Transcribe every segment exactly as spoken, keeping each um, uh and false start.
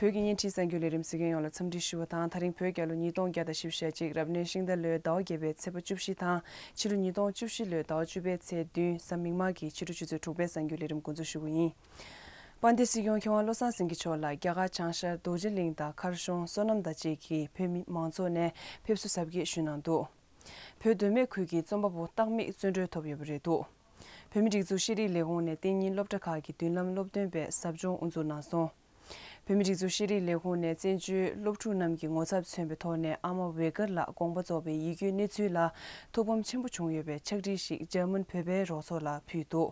བོད་ཀྱི་བརྙན་འཕྲིན་གསར་འགྱུར་ལས་རིམ་གཟིགས་མཁན་ཡོངས་ལ་འཚམས་འདྲི་ཞུ་བ་དང་། ད་རིང་བོད་རྒྱལ་ལོ་ཉིས་སྟོང་བརྒྱ་དང་བཞི་བཅུ་ཞེ་གཅིག་རབ་གནས་ཤིང་རྟ་ལོའི་ཟླ་བ་བརྒྱད་པའི་ཚེས་པ་བཅུ་བཞི་དང་། ཕྱི་ལོ་ཉིས་སྟོང་བཅུ་བཞི་ལོའི་ཟླ་བ་བཅུ་པའི་ཚེས་བདུན། གཟའ་མིག་དམར་གྱི་ཕྱི་དྲོ་ཆུ་ཚོད་དྲུག་པའི་གསར་འགྱུར་ལས་རིམ་འགོ་འཛུགས་ཞུ་གི་ཡིན། དཔལ་ལྡན་སྲིད་སྐྱོང་མཁས་དབང་བློ་བཟང་སེང་གེ་མཆོག་ལ་རྒྱ་གར་བྱང་ཤར་རྡོ་རྗེ་གླིང་དང་མཁར་གཞུང་བསོད་ནམས་དང་བཅས་ཀྱི་བོད་མི་མང་ཚོགས་ནས་ཕེབས་བསུ་གཟབ་རྒྱས་ཞུས་གནང་འདུག་བོད་མདོ་སྨད་ཁུལ་གྱི་རྩོམ་པ་པོ་སྟག་མིག་བརྩོན་འགྲུས་ཐོབ་ཡོད་པ་རེད་འདུག་བོད་མིའི་སྒྲིག་འཛུགས་ཤེས་རིག་ལས་ཁུངས་ནས་གཏན་ཉིན་སློབ་གྲྭ་ཁག་གི་མདུན་ལམ་སློབ་སྟོན་པའི་ཟབ་སྦྱོང་དབུ་འཛུགས་གནང་སོང་། བོད་མིའི་སྒྲིག་འཛུགས་ཤེས་རིག་ལས་ཁུངས་ནས་བཙན་བྱོལ་སློབ་ཕྲུག་རྣམས་ཀྱི་ངོ་ཚབ་མཚོན་པའི་ཐོག་ནས་ཨ་མ་ཝེ་གར་ལགས་དགོངས་པ་རྫོགས་པའི་ཡིད་སྐྱོའི་གནས་ཚུལ་ལ་ཐུགས་ཕམ་ཆེན་པོ་བྱུང་ཡོད་པའི་ཕྱག་བྲིས་ཤིག་འཇར་མན་བོད་པའི་རོགས་ཚོགས་ལ་ཕུལ་འདུག་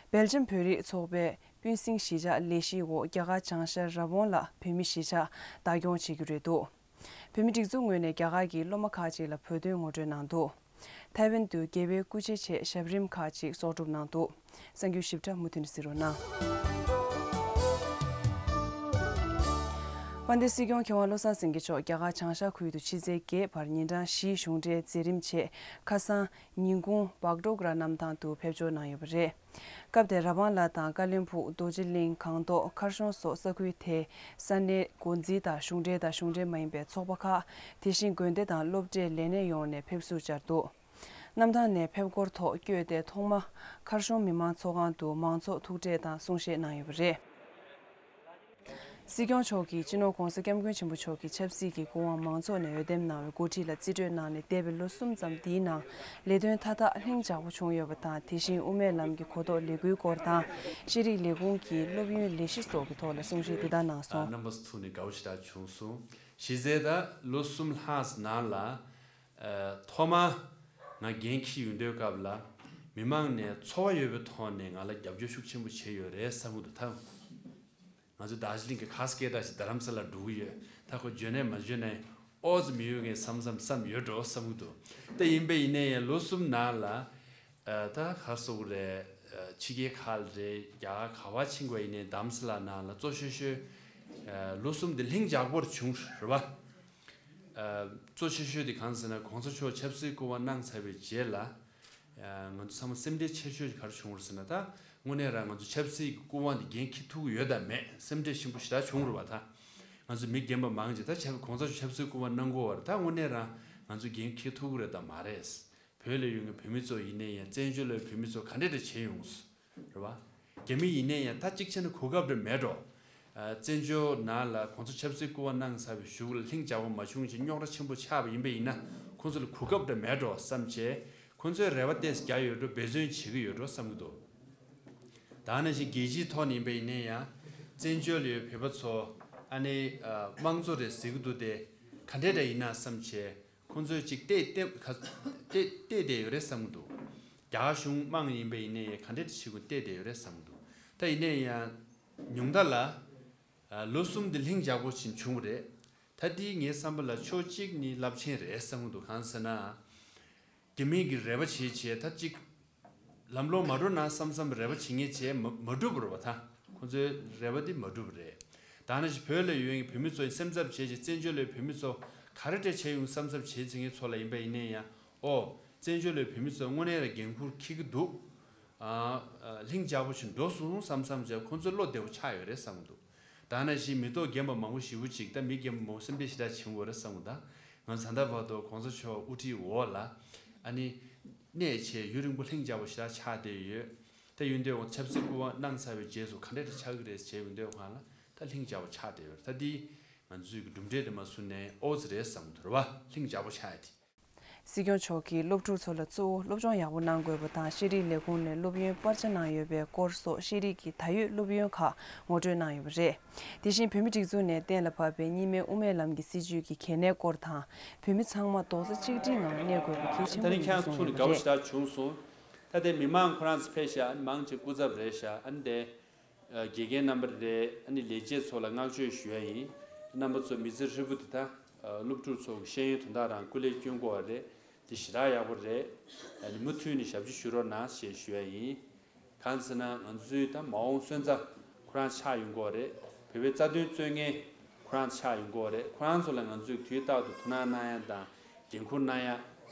སྦེལ་ཇམ་བོད་རིགས་ཚོགས་པའི་སྤུན་སྲིང་གཞིས་ཆགས་ལས་གཞིའི་འོག་རྒྱ་གར་བྱང་ཤར་ར་བོང་ལ་བོད་མི་གཞིས་ཆགས་བདག་སྐྱོང་བྱེད་རྒྱུ་རེད་འདུག་བོད་མིའི་སྒྲིག་འཛུགས་ངོས་ནས་རྒྱ་གར་གྱི་སློབ་མ་ཁག་ཅིག་ལ་བོད་དོན་ངོ་སྤྲོད་གནང་འདུག་ཐའེ་ཝན་དུ་རྒྱལ་བའི་སྐུ་ཕྱྭའི་ཆེད་ཞབས་རིམ་ཁག་ཅིག་གསོག་སྒྲུབ་གནང་འདུག་གསར་འགྱུར་ཞིབ་ཕྲ་མུ་མཐུད་ནས་གཟིགས་རོགས་གནང་། དཔལ་ལྡན་སྲིད་སྐྱོང་མཁས་དབང་བློ་བཟང་སེང་གེ་མཆོག་རྒྱ་གར་བྱང་ཤར་ཁུལ་དུ་ཕྱི་ཚེས་བརྒྱད་བར་ཉིན་གྲངས་བཞིའི་གཞུང་འབྲེལ་མཛད་རིམ་ཆེད་ཁ་སང་ཉིན་གུང་བག་ཏྲོག་ར་གནམ་ཐང་དུ་ཕེབས་འབྱོར་གནང་ཡོད་པ་རེད། སྐབས་དེར་ར་བང་ལ་དང་ཀ་ལོན་སྦུག་རྡོ་རྗེ་གླིང་། སྒང་ཏོག་མཁར་གཞུང་སོགས་ས་ཁུལ་དེའི་ས་གནས་འགོ་འཛིན་དང་གཞུང་འབྲེལ་དང་གཞུང་འབྲེལ་མ་ཡིན་པའི་ཚོགས་པ་ཁག་དེ་བཞིན་དགོན་སྡེ་དང་སློབ་གྲྭའི་ལས་སྣེ་ཡོངས་ནས་ཕེབས་བསུར་བཅར་འདུག་གནམ་ཐང་ནས་ཕེབས་འཁོར་ཐོག་བསྐྱོད་དེ་ཐོག་མ་མཁར་གཞུང་མི་མང་ཚོགས་ཁང་དུ་མང་ཚོགས་ཐུག་འཕྲད་དང་གསུང་བཤད་གནང་ཡོད་པ་རེད། སྲིད་སྐྱོང་མཆོག་གིས་སྤྱི་ནོར་༸གོང་ས་༸སྐྱབས་མགོན་ཆེན་པོ་མཆོག་གི་ཆབ་སྲིད་ཀྱི་སྐུ་དབང་མང་ཚོགས་ནས་འོས་འདེམས་གནང་བའི་འགོ་ཁྲིད་ལ་རྩིས་སྤྲོད་གནང་ནས་འདས་པའི་ལོ་གསུམ་ཙམ་འདིའི་ནང་ལས་དོན་མཐའ་དག་ལྷིང་འཇགས་པོ་བྱུང་ཡོད་པ་དང་། དེ་བཞིན་དབུ་མའི་ལམ་གྱི་གོ་རྟོགས་ལས་འགུལ་སྐོར་དང་། ཤེས་རིག་ལས་ཁུངས་ཀྱི་སློབ་ཡོན་ལས་གཞི་སོགས་ཀྱི་ཐོག་ལ་གསུང་བཤད་དེ་དག་གནང་སོང་། རྣམ་པ་ཚོ་ཐུག་ནས་དགའ་བོ་ཞེ་དྲག་བྱུང་སོང་། གཞི་རྩའི་ད་ལོ་གསུམ་ལྷག་ཙམ་ནང་ལ། ཐོག་མར་ང་འགན་འཁྱེར་ཡོང་དུས་སྐབས་ལ་མི་མང་ནས་ཚོར་བ་ཡོད་པའི་ཐོག་ནས་ང་ལ་རྒྱབ་སྐྱོར་ཤུགས་ཆེན་པོ་བྱས་ཡོད་རེད་བསམ་གྱི་འདུག་ད་ང་ཚོ་རྡོ་རྗེ་གླིང་གི་ཁ་སྐད་གྲགས་ཤིག་རྡ་རམ་ས་ལ་འགྲོ་གི་ཡོད། ད་ཁོ་འཇོན་ནའི་མ་འཇོན་ནའི་ཨོ་ཙི་མི་ཡོད་མཁན་བསམ་བསམ་བསམ་ཡོད་འགྲོ་བསམ་གྱི་འདུག་ད་ཡིན་པས་ཡིན་ནའི་ཡང་ལོ་གསུམ་ནང་ལ་ད་ག་རེ་ཟེར་དགོས་རེད། ཕྱི་རྒྱལ་ཁག་ལ་རེད། རྒྱ་གར་ག་པར་ཕྱིན་དགོས་ཡིན་ནའི་རྡ་རམ་ས་ལ་ནང་ལ་གཙོ་ཆེ་ཤོས་ལོ་གསུམ་དེ་ལྷིང་འཇགས་པོར་བྱུང་རེད་བ། གཙོ་ཆེ་ཤོས་དེ་གང་ཟེར་ན་༸གོང་ས་མཆོག་ཆབ་སྲིད་སྐུ་དབང་གནང་ཚར་བའི་རྗེས་ལ། ང་ཚོ་ཚང་མ་སེམས་ཁྲལ་ཆེ་ཤོས་ག་རེ་བྱུང་རེད་ཟེར་ན། ད་དངོས་གནས་རང་ང་ཚོ་ཆབ་སྲིད་ཀྱི་སྐུ་དབང་དེ་འགན་འཁྱེར་ཐུབ་ཀྱི་ཡོད་དམ་མེད་སེམས་ཁྲལ་ཆེན་པོ་ཞེ་དྲག་བྱུང་རེད་བ། ད་ང་ཚོ་མི་རྒན་པ་མང་ཆེ་ད་ཆབ་༸གོང་ས་མཆོག་ཆབ་སྲིད་སྐུ་དབང་གནང་དགོས་བ་རེད། ད་དངོས་གནས་རང་ང་ཚོ་འགན་འཁྱེར་ཐུབ་ཀྱི་རེད་དམ་མ་རེད། བོད་ལ་ཡོད་མཁན་བོད་མི་ཚོ་ཡིན་ནའི་ཡང་བཙན་བྱོལ་ལ་བོད་མི་ཚོ་ག་འདྲས་འདྲ་བྱས་ཡོང་། རེད་བ། རྒྱ་མི་ཡིན་ནའི་ཡང་ད་གཅིག་བྱས་ན་གོ་སྐབས་འདྲ་མེད་འགྲོ། བཙན་བྱོལ་ནང་ལ་༸གོང་ས་མཆོག་ཆབ་སྲིད་སྐུ་དབང་གནང་ཚར་བའི་གཞུག་ལ་ལྷིང་འཇགས་པོ་མ་བྱུང་ཞིང་རྙོག་དྲ་ཆེན་པོ་ཆགས་པ་ཡིན་པ་ཡིན་ན་ཁོང་ཚོ་ལ་གོ་སྐབས་འདྲ་མེད་འགྲོ་བསམ་བྱས། ཁོང་ཚོའི་རེ་བ་ཏོག་ཙམ་རྒྱག་ཡོད་འགྲོ། འབད་བརྩོན་བྱེད་ཀྱི་ཡོད་འགྲོ་བསམ་གྱི་འདུག་ད་ནང་བཞིན་རྒྱལ་སྤྱིའི་ཐོག་ནས་ཡིན་པ་ཡིན་ནའི་ཡང་བཙན་བྱོལ་ལ་ཡོད་བོད་པ་ཚོ་ཨ་ནི་དམངས་གཙོ་རེད་ཟེར་གྱི་འདུག་སྟེ་ག་འདྲས་འདྲ་ཡིན་ན་བསམ་བྱས། ཁོང་ཚོས་ཅིག་བལྟས་བལྟས་ཁ་བལྟས་བལྟས་བསྡད་ཡོད་རེད་བསམ་གྱི་འདུག་རྒྱ་གཞུང་དམངས་ཡིན་པ་ཡིན་ནའི་ག་འདྲས་ཤིག་གུ་བལྟས་བསྡད་ཡོད་རེད་བསམ་གྱི་འདུག་ད་ཡིན་ནའི་ཡང་ཉུང་མཐའ་ལ་ལོ་གསུམ་འདི་ལྷིང་འཇགས་པོ་ཞིག་བྱུང་བ་རེད། ད་འདི་ངའི་བསམ་པ་ལ་ཕྱོགས་གཅིག་ནི་རླབས་ཆེན་རེད་བསམ་གྱི་འདུག་གང་ཟེར་ན། རྒྱ་མི་གི་རེ་བ་བྱེད་བྱེད་ད་ཅིག་ལམ་ལྷོང་མ་འགྲོ་ན་བསམ་བསམ་རེ་བ་བྱེད་མཁན་བྱས་མ་མ་འགྲུབ་རེད་བ། ད་ཁོང་ཚོའི་རེ་བ་འདི་མ་འགྲུབ་རེད། ད་ནང་བཞིན་བོད་ལ་ཡོད་མཁན་བོད་མི་ཚོ་ཡིན་སེམས་འཚབ་བྱས་བྱས་བཙན་བྱོལ་ལ་བོད་མི་ཚོ་ག་རེ་འདྲ་བྱས་ཡོང་བསམ་བསམ་བྱས་བྱེད་མཁན་ཚོ་ལ་ཡིན་པ་ཡིན་ནའི་ཡང་ཨོ་བཙན་བྱོལ་ལ་བོད་མི་ཚོ་དངོས་གནས་ར་འགན་ཁུར་འཁྱེར་གྱི་འདུག་ཨ་ཨ་ལྷིང་འཇགས་པོ་ཞིག་འགྲོ་སོང་བསམ་བསམ་བྱས་ཁོང་ཚོ་བློ་བདེ་པོ་ཆགས་ཡོད་རེད་བསམ་གྱི་འདུག་ད་ནང་བཞིན་མི་ཐོག་རྒན་པ་མང་པོ་ཞེ་པོ་ཅིག་ད་མི་རྒན་པ་མང་པོ་སེམས་ཁྲལ་ཞེ་དྲག་བྱེད་དགོས་རེད་བསམ་གྱི་འདུག་ང་ཚོ་ད་ལྟ་བར་དུ་༸གོང་ས་མཆོག་དབུ་ཁྲིད་འོག་ལ་ཨ་ནི་གནས་བྱས་ཡུན་རིང་པོ་ལྷིང་འཇགས་པོ་ཞེ་དྲག་ཆགས་བསྡད་ཡོད། ད་ཡོང་དུས་ཆབ་སྲིད་སྐུ་དབང་གནང་ཚར་བའི་རྗེས་སུ་ག་འདྲ་ཆགས་ཀྱི་རེད་ཟེར་ཡོང་དུས་ལ་ད་ལྷིང་འཇགས་པོ་ཆགས་བསྡད་ཡོད་རེད། ད་འདི་ང་ཚོས་ཀྱི་གྲུབ་འབྲས་དེ་མ་བཟུང་ནས་ཨོ་ཙི་རེད་བསམ་གྱི་འདུག་རེད་བ། ལྷིང་འཇགས་པོ་ཆགས་ཡ་དེ། སྲིད་སྐྱོང་མཆོག་གིས་སློབ་ཕྲུག་ཚོ་ལ་གཙོ་བོ་སློབ་སྦྱོང་ཡག་པོ་གནང་དགོས་པ་དང་། ཤེས་རིག་ལས་ཁུངས་ནས་སློབ་ཡོན་སྤར་ཆ་གནང་ཡོད་པའི་སྐོར་སོགས་ཤེས་རིག་གི་ད་ཡོད་སློབ་ཡོན་ཁག་ངོ་སྤྲོད་གནང་ཡོད་པ་རེད། དེ་བཞིན་བོད་མིའི་སྒྲིག་འཛུགས་ནས་གཏན་ལ་ཕབ་པའི་གཉིས་སྨན་དབུ་མའི་ལམ་གྱི་སྲིད་བྱུས་ཀྱི་གལ་གནད་སྐོར་དང་། བོད་མི་ཚང་མ་རྡོག་རྩ་གཅིག་སྒྲིལ་ངང་གནས་དགོས་པ་གལ་ཆེན་པོ་ཡིན་པ་གསུངས་ཡོད་པ་རེད། ད་ནི་ཁྱེད་ཚོ་ནི་དགའ་བོ་ཞེ་དྲག་བྱུང་སོང་། ད་ལྟའི་མི་མང་ཁོ་རང་ཚོ་ཕེབས་ཤག་ཨ་ནི་མང་ཆེ་སྐུ་ཚབ་རེད་ཤག་ཨ་ནི་དེ། དགེ་རྒན་རྣམ་པ་རེད། ཨ་ནི་ལས་བྱེད་ཚོ་ལ་བསྔགས་བརྗོད་ཞུ་ཡ་ཡིན། རྣམ་པ་ཚོ་མི་ཚེ་ཧྲིལ་པོ་འདི་ད་སློབ་ཕྲུག་ཚོ་གི་ཤེས་ཡོན་དོན་དག་རང་སྐུ་ལས་བསྐྱོན་དགོས་པ་རེད། འདི་ཞེ་དྲག་ཡག་པོ་རེད། ཨ་ནི་མུ་མཐུད་ནས་ཞབས་ཕྱི་ཞུ་རོགས་གནང་ཞེས་ཞུ་ཡ་ཡིན། གང་ཟེར་ན་ང་ཚོའི་ད་མ་འོངས་སོན་རྩ་ཁོ་རང་ཆགས་ཡོང་གི་རེད། བོད་པའི་རྩ་དོན་རྩོད་མཁན་ཁོ་རང་ཆགས་ཡོང་གི་རེད། ཁོ་རང་ཚོ་ལ་ང་ཚོས་དུས་རྟག་ཏུ་ཐུགས་སྣང་གནང་ཡ་དང་འགན་ཁུར་གནང་ཡ།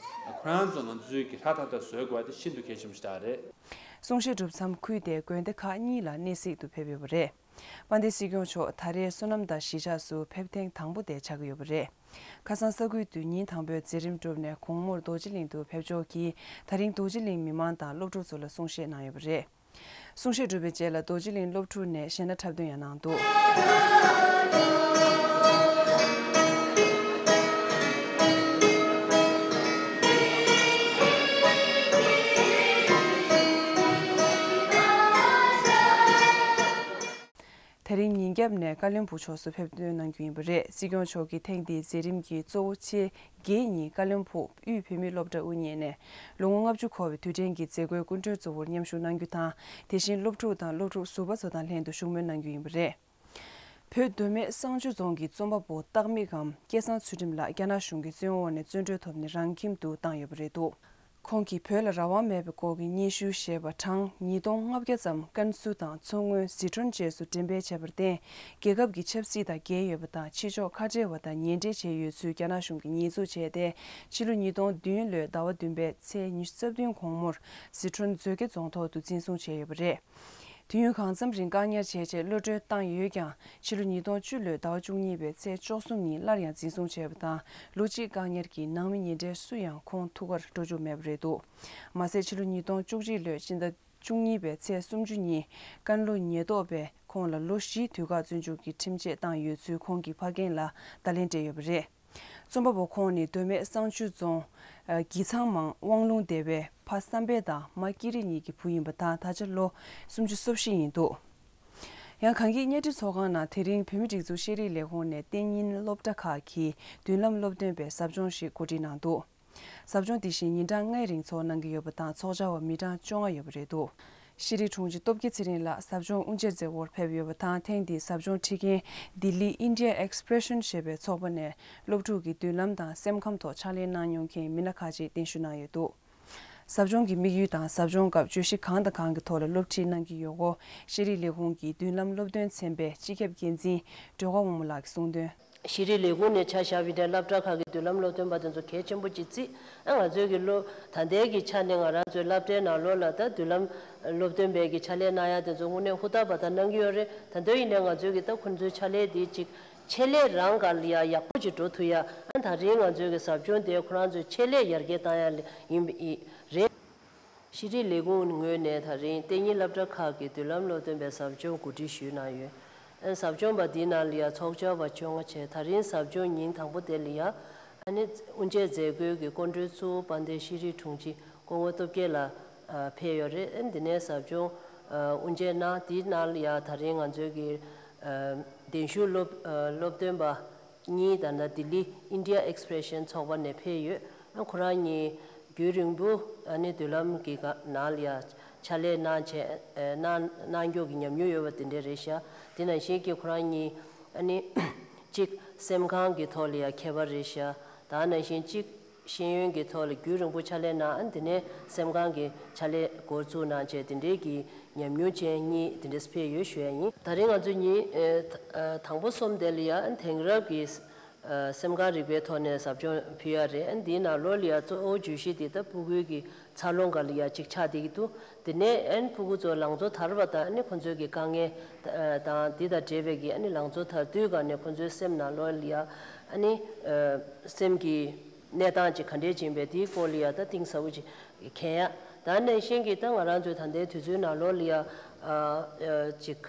ཁོ་རང་ཚོ་ང་ཚོའི་གི་ཧྲ་ཐག་ཐག་བཟོ་དགོས་པ་དེ་ཤིན་ཏུ་གལ་ཆེན་པོ་ཞིག་རེད། གསུང་བཤད་གྲུབ་མཚམས་ཁུལ་དེའི་དགོན་སྡེ་ཁག་གཉིས་ལ་གནས་གཟིགས་དུ་ཕེབས་ཡོད་པ་རེད། དཔལ་ལྡན་སྲིད་སྐྱོང་མཆོག་ད་རེས་བསོད་ནམས་དང་གཞིས་ཆགས་སུ་ཕེབས་ཐེངས་དང་པོ་དེ་ཆགས་ཀྱི་ཡོད་པ་རེད། ཁ་སང་ས་ཁུལ་དུ་ཉིན་དང་པོའི་མཛད་རིམ་གྲུབ་ནས་དགོང་མོར་རྡོ་རྗེ་གླིང་དུ་ཕེབས་འབྱོར་གྱིས། ད་རིང་རྡོ་རྗེ་གླིང་མི་མང་དང་སློབ་ཕྲུག་ཚོ་ལ་གསུང་བཤད་གནང་ཡོད་པ་རེད། གསུང་བཤད་གྲུབ་པའི་རྗེས་ལ་རྡོ་རྗེ་གླིང་སློབ་ཕྲུག་ནས་གཞས་སྣ་འཁྲབ་སྟོན་ཡང་གནང་འདུག་དེ་རིང་ཉིན་རྒྱབ་ནས་ཀ་བློན་སྦུག་ཕྱོགས་སུ་ཕེབས་ཐོན་གནང་རྒྱུ་ཡིན་པ་རེད། སྲིད་སྐྱོང་མཆོག་གིས་ཐེངས་འདིའི་མཛད་རིམ་གྱི་གཙོ་བོ་ཆེ་བརྒྱད་གཉིས་ཀ་བློན་སྦུག་དབུས་བོད་མིའི་སློབ་གྲྭ་དབུ་བརྙེས་ནས་ལོ་ངོ་ལྔ་བཅུ་འཁོར་བའི་དུས་དྲན་གྱི་མཛད་སྒོའི་སྐུ་མགྲོན་གཙོ་བོར་མཉམ་ཞུགས་གནང་རྒྱུ་དང་། དེ་བཞིན་སློབ་ཕྲུག་དང་སློབ་ཕྲུག་ཟུར་པ་ཚོ་དང་ལྷན་དུ་བཞུགས་མོལ་གནང་རྒྱུ་ཡིན་པ་རེད། བོད་མདོ་སྨད་བསང་ཆུ་རྫོང་གི་རྩོམ་པ་པོ་སྟག་མི་སྒམ་སྐལ་བཟང་ཚུལ་ཁྲིམས་ལགས་རྒྱ་ནག་གཞུང་གི་བཙོན་འོག་ནས་བཙོན་གྲོལ་ཐོབ་ནས་རང་ཁྱིམ་དུ་བཏང་ཡོད་པ་རེད་འདུག་ཁོང་གིས་བོད་ལ་རང་དབང་མེད་པའི་སྐོར་གྱི་སྙན་ཞུ་ཞེས་པ་གྲངས་ཉིས་སྟོང་ལྔ་བརྒྱ་ཙམ་ཀན་སུའུ་དང་མཚོ་སྔོན། ཟི་ཁྲོན་བཅས་སུ་འགྲེམས་སྤེལ་བྱས་པར་བརྟེན། རྒྱལ་ཁབ་ཀྱི་ཆབ་སྲིད་དང་འགལ་ཡོད་པ་དང་། ཕྱི་ཕྱོགས་ཁ་བྲལ་བ་དང་ཉེ་འབྲེལ་བྱས་ཡོད་ཚུལ་རྒྱ་ནག་གཞུང་གིས་ཉེས་འཛུགས་བྱས་ཏེ། ཕྱི་ལོ་ཉིས་སྟོང་བདུན་ལོའི་ཟླ་བ་བདུན་པའི་ཚེས་ཉི་ཤུ་རྩ་བདུན་དགོང་མོར་ཟི་ཁྲོན་མཛོད་དགེ་རྫོང་ཐོག་ཏུ་འཛིན་བཟུང་བྱས་ཡོད་པ་རེད། དུས་ཡུན་གང་འཚམ་རིང་བཀག་ཉར་བྱས་རྗེས་གློད་གྲོལ་བཏང་ཡོད་ཀྱང་། ཕྱི་ལོ་ཉིས་སྟོང་བཅུ་ལོའི་ཟླ་བ་བཅུ་གཉིས་པའི་ཚེས་བཅུ་གསུམ་ཉིན་སླར་ཡང་འཛིན་བཟུང་བྱས་པ་དང་། ལོ་གཅིག་བཀག་ཉར་གྱི་ནང་མི་ཉེ་འབྲེལ་སུ་ཡང་ཁོང་ཐུག་གར་འགྲོ་བཅུག་མེད་པ་རེད་འདུག་མ་ཟད། ཕྱི་ལོ་ཉིས་སྟོང་བཅུ་གཅིག་ལོའི་སྤྱི་ཟླ་བཅུ་གཉིས་པའི་ཚེས་སུམ་ཅུ་ཉིན་ཀན་ལྷོ་ཉེན་རྟོག་པས་ཁོང་ལ་ལོ་བཞིའི་དུས་བཀག་བཙོན་འཇུག་གི་ཁྲིམས་ཆད་བཏང་ཡོད་ཚུལ་ཁོང་གི་ཕ་རྒན་ལ་བརྡ་ལན་སྤྲད་ཡོད་པ་རེད། རྩོམ་པ་པོ་ཁོང་ནི་མདོ་སྨད་བསང་ཆུ་རྫོང་། ཨ། གི་ཚང་མང་དབང་ལུང་སྡེ་བའི་ཕ་བསམ་འཕེལ་དང་མ་ཀི་རི་གཉིས་ཀྱི་བུ་ཡིན་པ་དང་། ད་ཆ་ལོ་སུམ་ཅུ་སོ་བཞི་ཡིན་འདུག་ཡང་གངས་སྐྱིད་གཉའ་ཁྲི་ཚོགས་ཁང་ནང་དེ་རིང་བོད་མིའི་སྒྲིག་འཛུགས་ཤེས་རིག་ལས་ཁུངས་ནས་གཏན་ཉིན་སློབ་གྲྭ་ཁག་གི་མདུན་ལམ་སློབ་སྟོན་པའི་ཟབ་སྦྱོང་ཞིག་གོ་སྒྲིག་གནང་འདུག་ཟབ་སྦྱོང་འདི་བཞིན་ཉིན་གྲངས་ལྔའི་རིང་ཚོགས་གནང་གི་ཡོད་པ་དང་། ཚོགས་བཅར་བ་མི་གྲངས་བཅོ་ལྔ་ཡོད་པ་རེད་འདུག་ཤེས་རིག་དྲུང་ཆེ་སྟོབས་རྒྱལ་ཚེ་རིང་ལགས་ཟབ་སྦྱོང་དབུ་འབྱེད་མཛད་སྒོར་ཕེབས་ཡོད་པ་དང་། ཐེངས་འདིའི་ཟབ་སྦྱོང་ཁྲིད་མཁན་ལྡི་ལི་India Expression ཞེས་པའི་ཚོགས་པ་ནས་སློབ་ཕྲུག་གི་མདུན་ལམ་དང་སེམས་ཁམས་ཐོག་ཕྱག་ལས་གནང་མྱོང་མཁན་མི་སྣ་ཁག་ཅིག་གདན་ཞུ་གནང་ཡོད་འདུག་ཟབ་སྦྱོང་གི་དམིགས་ཡུལ་དང་ཟབ་སྦྱོང་སྐབས་བརྗོད་གཞི་གང་དང་གང་གི་ཐོག་ལ་སློབ་ཁྲིད་གནང་གི་ཡོད་སྐོར་ཤེས་རིག་ལས་ཁུངས་ཀྱི་མདུན་ལམ་སློབ་སྟོན་ཚན་པའི་སྤྱི་ཁྱབ་འགན་འཛིན་སྒྲོལ་དཀར་དབང་མོ་ལགས་ཀྱིས་གསུངས་དོན། ཤེས་རིག་ལས་ཁུངས་ནས་ཆ་བཞག་པ་ཡིན་ན་སློབ་གྲྭ་ཁག་གི་མདུན་ལམ་སློབ་སྟོན་པ་དེ་ཚོ་གལ་ཆེན་པོ་ཅིག་བརྩིས། ཨ། ང་ཚོའི་གི་སློབ་ད་ལྟའི་གི་ཆ་ནས་ང་རང་ཚོའི་སློབ་གྲྭའི་ནང་ལོགས་ལ་ད་མདུན་ལམ་སློབ་སྟོན་པའི་གི་ཕྱག་ལས་གནང་ཡ་དེ་ཚོ་དངོས་གནས་ཧུར་ཐག་པ་ད་གནང་གི་ཡོད་རེད། ད་དུང་ཡིན་ནའི་ང་ཚོའི་གི་ད་ཁོང་ཚོའི་ཕྱག་ལས་དེ་ཅིག་ཆེད་ལས་རང་སྒང་ལ་ཡ་ཡག་པོ་ཅིག་འགྲོ་ཐུབ་ཡ། ཨ། ད་རིང་ང་ཚོའི་གི་ཟབ་སྦྱོང་དེ་ཁོ་རང་ཚོའི་ཆེད་ལས་ཡར་རྒྱས་བཏང་ཡ་ཡིན་པ་རེད། ཤེས་རིག་ལས་ཁུངས་ངོས་ནས་ད་རིང་གཏན་ཉིན་སློབ་གྲྭ་ཁག་གི་མདུན་ལམ་སློབ་སྟོན་པའི་ཟབ་སྦྱོང་གོ་སྒྲིག་ཞུས་གནང་ཡོད། ཨ། ཟབ་སྦྱོང་པ་འདིའི་ནང་ལ་ཡ་ཚོགས་བཅར་བ་བཅོ་ལྔ་བྱས། ད་རིང་ཟབ་སྦྱོང་ཉིན་དང་པོ་དེ་ལ་ཡ། ཨ་ནི་དབུ་འབྱེད་མཛད་སྒོའི་གི་སྐུ་མགྲོན་གཙོ་བོ་དཔལ་ལྡན་ཤེས་རིག་དྲུང་ཆེ་སྐུ་ངོ་སྟོབས་རྒྱལ་ལགས་ཕེབས་ཡོད་རེད། ཨ། འདི་ནས་ཟབ་སྦྱོང་དབུ་འབྱེད་གནང་། དེའི་ནང་ལ་ཡ་ད་རིང་ང་ཚོའི་གི་གདན་ཞུ་སློབ་སློབ་སྟོན་པ་གཉིས་ད་ལྟ་ལྡི་ལི་India Expression ཚོགས་པ་ནས་ཕེབས་ཡོད། ཨ། ཁོ་རང་གཉིས་རྒྱུན་རིང་པོ་ཨ་ནི་མདུན་ལམ་གྱི་སྒང་ནང་ལ་ཡ་ཕྱག་ལས་གནང་བྱས། ཨ། གནང་གནང་མགྱོགས་ཀྱི་ཉམས་མྱོང་ཡོད་པ་དེ་འདྲ་རེད་ཤག་དེ་ནང་བཞིན་གྱི་ཁོ་རང་གཉིས་ཨ་ནི་གཅིག་སེམས་ཁམས་ཀྱི་ཐོག་ལ་ཡ་མཁས་པ་རེད་ཤག་དེ་ནང་བཞིན་གཅིག་ཤེས་ཡོན་གྱི་ཐོག་ལ་རྒྱུན་རིང་པོ་ཕྱག་ལས་གནང་། ཨ། དེ་ནས་སེམས་ཁམས་ཀྱི་ཕྱག་ལས་འགོ་བཙུགས་གནང་བྱས། དེ་འདྲའི་གི་ཉམས་མྱོང་ཅན་གཉིས་དེ་འདྲས་ཕེབས་ཡོད་ཞུ་ཡ་ཡིན། ད་རིང་ང་ཚོ་ཉིན་ཨ་དང་པོ་གསུམ་དེ་ལ་ཡ་དེང་རབས་ཀྱི་ཨ་སེམས་ཁམས་རིག་པའི་ཐོག་ནས་ཟབ་སྦྱོང་ཕུལ་ཡ་རེད། ཨ། འདིའི་ནང་ལོགས་ལ་ཡ་གཙོ་བོ་བརྗོད་གཞི་དེ་ད་ཕྲུ་གུའི་གི་འཚར་ལོངས་སྒང་ལ་ཡ་གཅིག་ཆགས་བསྡད་ཀྱི་འདུག་དེ་ནས་ཨ་ནི་ཕྲུ་གུ་ཚོ་ལང་ཚོ་དར་བ་དང་། ཨ་ནི་ཁོང་ཚོའི་གི་དཀའ་ངལ་དང་འདི་དང་འབྲེལ་བའི་གི་ཨ་ནི་ལང་ཚོ་དར་དུས་སྒང་ནས་ཁོང་ཚོའི་སེམས་ནང་ལོགས་ལ་ཡ་ཨ་ནི་ཨ་སེམས་ཀྱི་གནས་སྟངས་ཅིག་ག་འདྲས་ཅིག་ཡིན་པས། དེའི་སྐོར་ལ་ཡ་ད་གཏིང་ཟབ་པོ་ཅིག་མཁྱེན་ཡ། ད་ནང་བཞིན་གྱི་ད་ང་རང་ཚོའི་ད་ལྟའི་དུས་ཚོད་ནང་ལོགས་ལ་ཡ་ཨ་ཨ་ཅིག་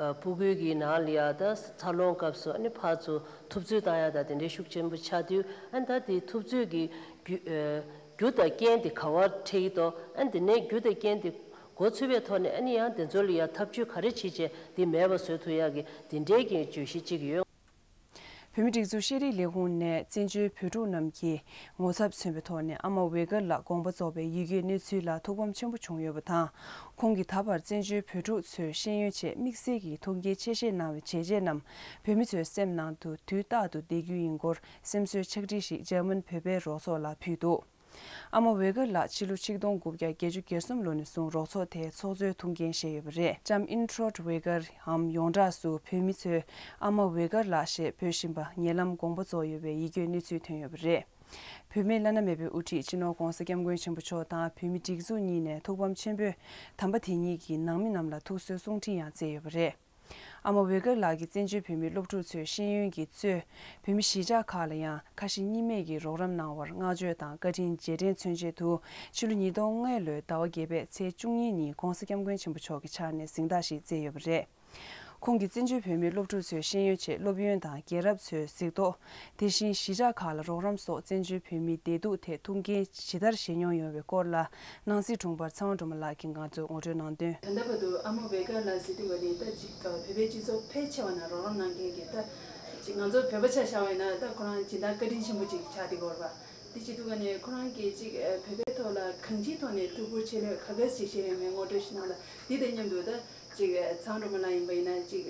ཨ་ཕྲུ་གུའི་གི་ནང་ལ་ཡ་ད་འཚར་ལོངས་སྐབས་སུ་ཨ་ནི་ཕར་ཚུར་ཐུབ་ཚོད་བཏང་ཡ་ད་དེ་འདྲའི་ཤུགས་ཆེན་པོ་ཆགས་དུས། ཨ་ནི་ད་དེ་ཐུབ་ཚོད་ཀྱི་རྒྱུ་ཨ་རྒྱུ་དང་རྐྱེན་དེ་ག་པར་འཕྲད་ཀྱི་འདུག་ཨ་ནི་དེ་ནས་རྒྱུ་དང་རྐྱེན་དེ་འགོ་ཚུགས་པའི་ཐོག་ནས་ཨ་ནི་ཡང་དེ་ཚོ་ལ་ཡ་ཐབས་ཇུས་ག་རེ་བྱེད་བྱས་དེ་མེད་པ་བཟོ་ཐུབ་ཡ་གི་དེ་འདྲའི་གི་བརྗོད་གཞི་གཅིག་ཡོད། བོད་མིའི་སྒྲིག་འཛུགས་ཤེས་རིག་ལས་ཁུངས་ནས་བཙན་བྱོལ་བོད་ཕྲུག་རྣམས་ཀྱི་ངོ་ཚབ་མཚོན་པའི་ཐོག་ནས་ཨ་མ་ཝེ་གར་ལགས་དགོངས་པ་རྫོགས་པའི་ཡིད་སྐྱོའི་གནས་ཚུལ་ལ་ཐུགས་ཕམ་ཆེན་པོ་བྱུང་ཡོད་པ་དང་། ཁོང་གིས་ད་བར་བཙན་བྱོལ་བོད་ཕྲུག་ཚོའི་ཤེས་ཡོན་ཆེད་དམིགས་བསལ་གྱི་མཐོང་ཆེན་ཆེ་བཞེས་གནང་བའི་བྱས་རྗེས་རྣམས་བོད་མི་ཚོའི་སེམས་ནང་དུ་དུས་རྟག་ཏུ་བསྡད་རྒྱུ་ཡིན་སྐོར་སེམས་གསོའི་ཕྱག་བྲིས་ཤིག་འཇར་མན་བོད་པའི་རོགས་ཚོགས་ལ་ཕུལ་འདུག་ཨ་མ་ཝེ་གར་ལགས་ཕྱི་ལོ་ཆིག་སྟོང་དགུ་བརྒྱ་བརྒྱད་ཅུ་གྱ་གསུམ་ལོ་ནས་བཟུང་རོགས་ཚོགས་དེའི་ཚོགས་གཙོའི་ཐུགས་འགན་བཞེས་ཡོད་པ་རེད། ལྕམ་ཨིན་ཁྲོད་ཝེ་གར་འམ་ཡོངས་གྲགས་སུ་བོད་མི་ཚོས་ཨ་མ་ཝེ་གར་ལགས་ཞེས་འབོད་བཞིན་པ་ཉེ་ལམ་དགོངས་པ་རྫོགས་ཡོད་པའི་ཡིད་སྐྱོའི་གནས་ཚུལ་ཐོན་ཡོད་པ་རེད། བོད་མིའི་བླ་ན་མེད་པའི་དབུ་ཁྲིད་སྤྱི་ནོར་༧གོང་ས་༧སྐྱབས་མགོན་ཆེན་པོ་མཆོག་དང་བོད་མིའི་སྒྲིག་འཛུགས་གཉིས་ནས་ཐུགས་ཕམ་ཆེན་པོས་དམ་པ་དེ་ཉིད་ཀྱི་ནང་མི་རྣམས་ལ་ཐུགས་གསོའི་གསུང་འཕྲིན་ཡང་བསྩལ་ཡོད་པ་རེད། ཨ་མ་ཝེ་ཀར་ལགས་ཀྱིས་བཙན་བྱོལ་བོད་མིའི་སློབ་ཕྲུག་ཚོའི་ཤེས་ཡོན་གྱི་གཙོས། བོད་མི་གཞིས་ཆགས་ཁག་ལ་ཡང་ཁ་ཞེ་གཉིས་མེད་ཀྱིས་རོགས་རམ་གནང་བར་བསྔགས་བརྗོད་དང་བཀའ་དྲིན་རྗེས་དྲན་མཚོན་ཆེད་དུ། ཕྱི་ལོ་ཉིས་སྟོང་ལྔ་ལོའི་ཟླ་བ་བརྒྱད་པའི་ཚེས་བཅུ་གཉིས་ཉིན་༸གོང་ས་༸སྐྱབས་མགོན་ཆེན་པོ་མཆོག་གི་ཕྱག་ནས་གཟེངས་རྟགས་ཤིག་བསྩལ་ཡོད་པ་རེད། ཁོང་གིས་བཙན་བྱོལ་བོད་མིའི་སློབ་ཕྲུག་ཚོའི་ཤེས་ཡོན་ཆེད་སློབ་ཡོན་དང་རྒྱལ་རབས་ཚོའི་གཟིགས་རྟོག་དེ་བཞིན་གཞིས་ཆགས་ཁག་ལ་རོགས་རམ་སོགས་བཙན་བྱོལ་བོད་མིའི་བདེ་སྡུག་ཐད་ཐུགས་འགན་ཇི་ལྟར་བཞེས་མྱོང་ཡོད་པའི་སྐོར་ལ། ནང་སྲིད་དྲུང་འཕར་ཚེ་དབང་སྒྲོལ་མ་ལགས་ཀྱིས་ང་ཚོར་ངོ་སྤྲོད་གནང་དོན། ད་ལྟ་བར་དུ་ཨ་མ་ཝེ་ཀར་ལགས་ཟེར་དུས་བ་ནི་ད་ཅིག་བོད་པའི་སྤྱི་ཚོགས་ཕལ་ཆེ་བ་ནང་རོགས་རམ་གནང་མཁན་གྱི། ད་ཅིག་ང་ཚོ་བོད་པ་ཆ་བཞག་པ་ཡིན་ན་ད་ཁོ་རང་སྦྱིན་བདག་བཀའ་དྲིན་ཆེན་པོ་ཅིག་ཆགས་བསྡད་ཡོད་རེད་པ། དེ་བྱེད་དུས་ག་ནས་ཁོ་རང་གིས་ཅིག་བོད་པའི་ཐོག་ལ་གང་ཅིའི་ཐོག་ནས་ཐུགས་ཁུར་ཆེ་ལོས་ག་ག་ཅིག་བཞེས་ཡོད་མེད་ངོ་སྤྲོད་ཞིག་གནང་ལ། དེ་དང་མཉམ་དུ་ད་ཅིག་ཚེ་དབང་སྒྲོལ་མ་ལགས་ཡིན་པ་ཡིན་ན་ཅིག་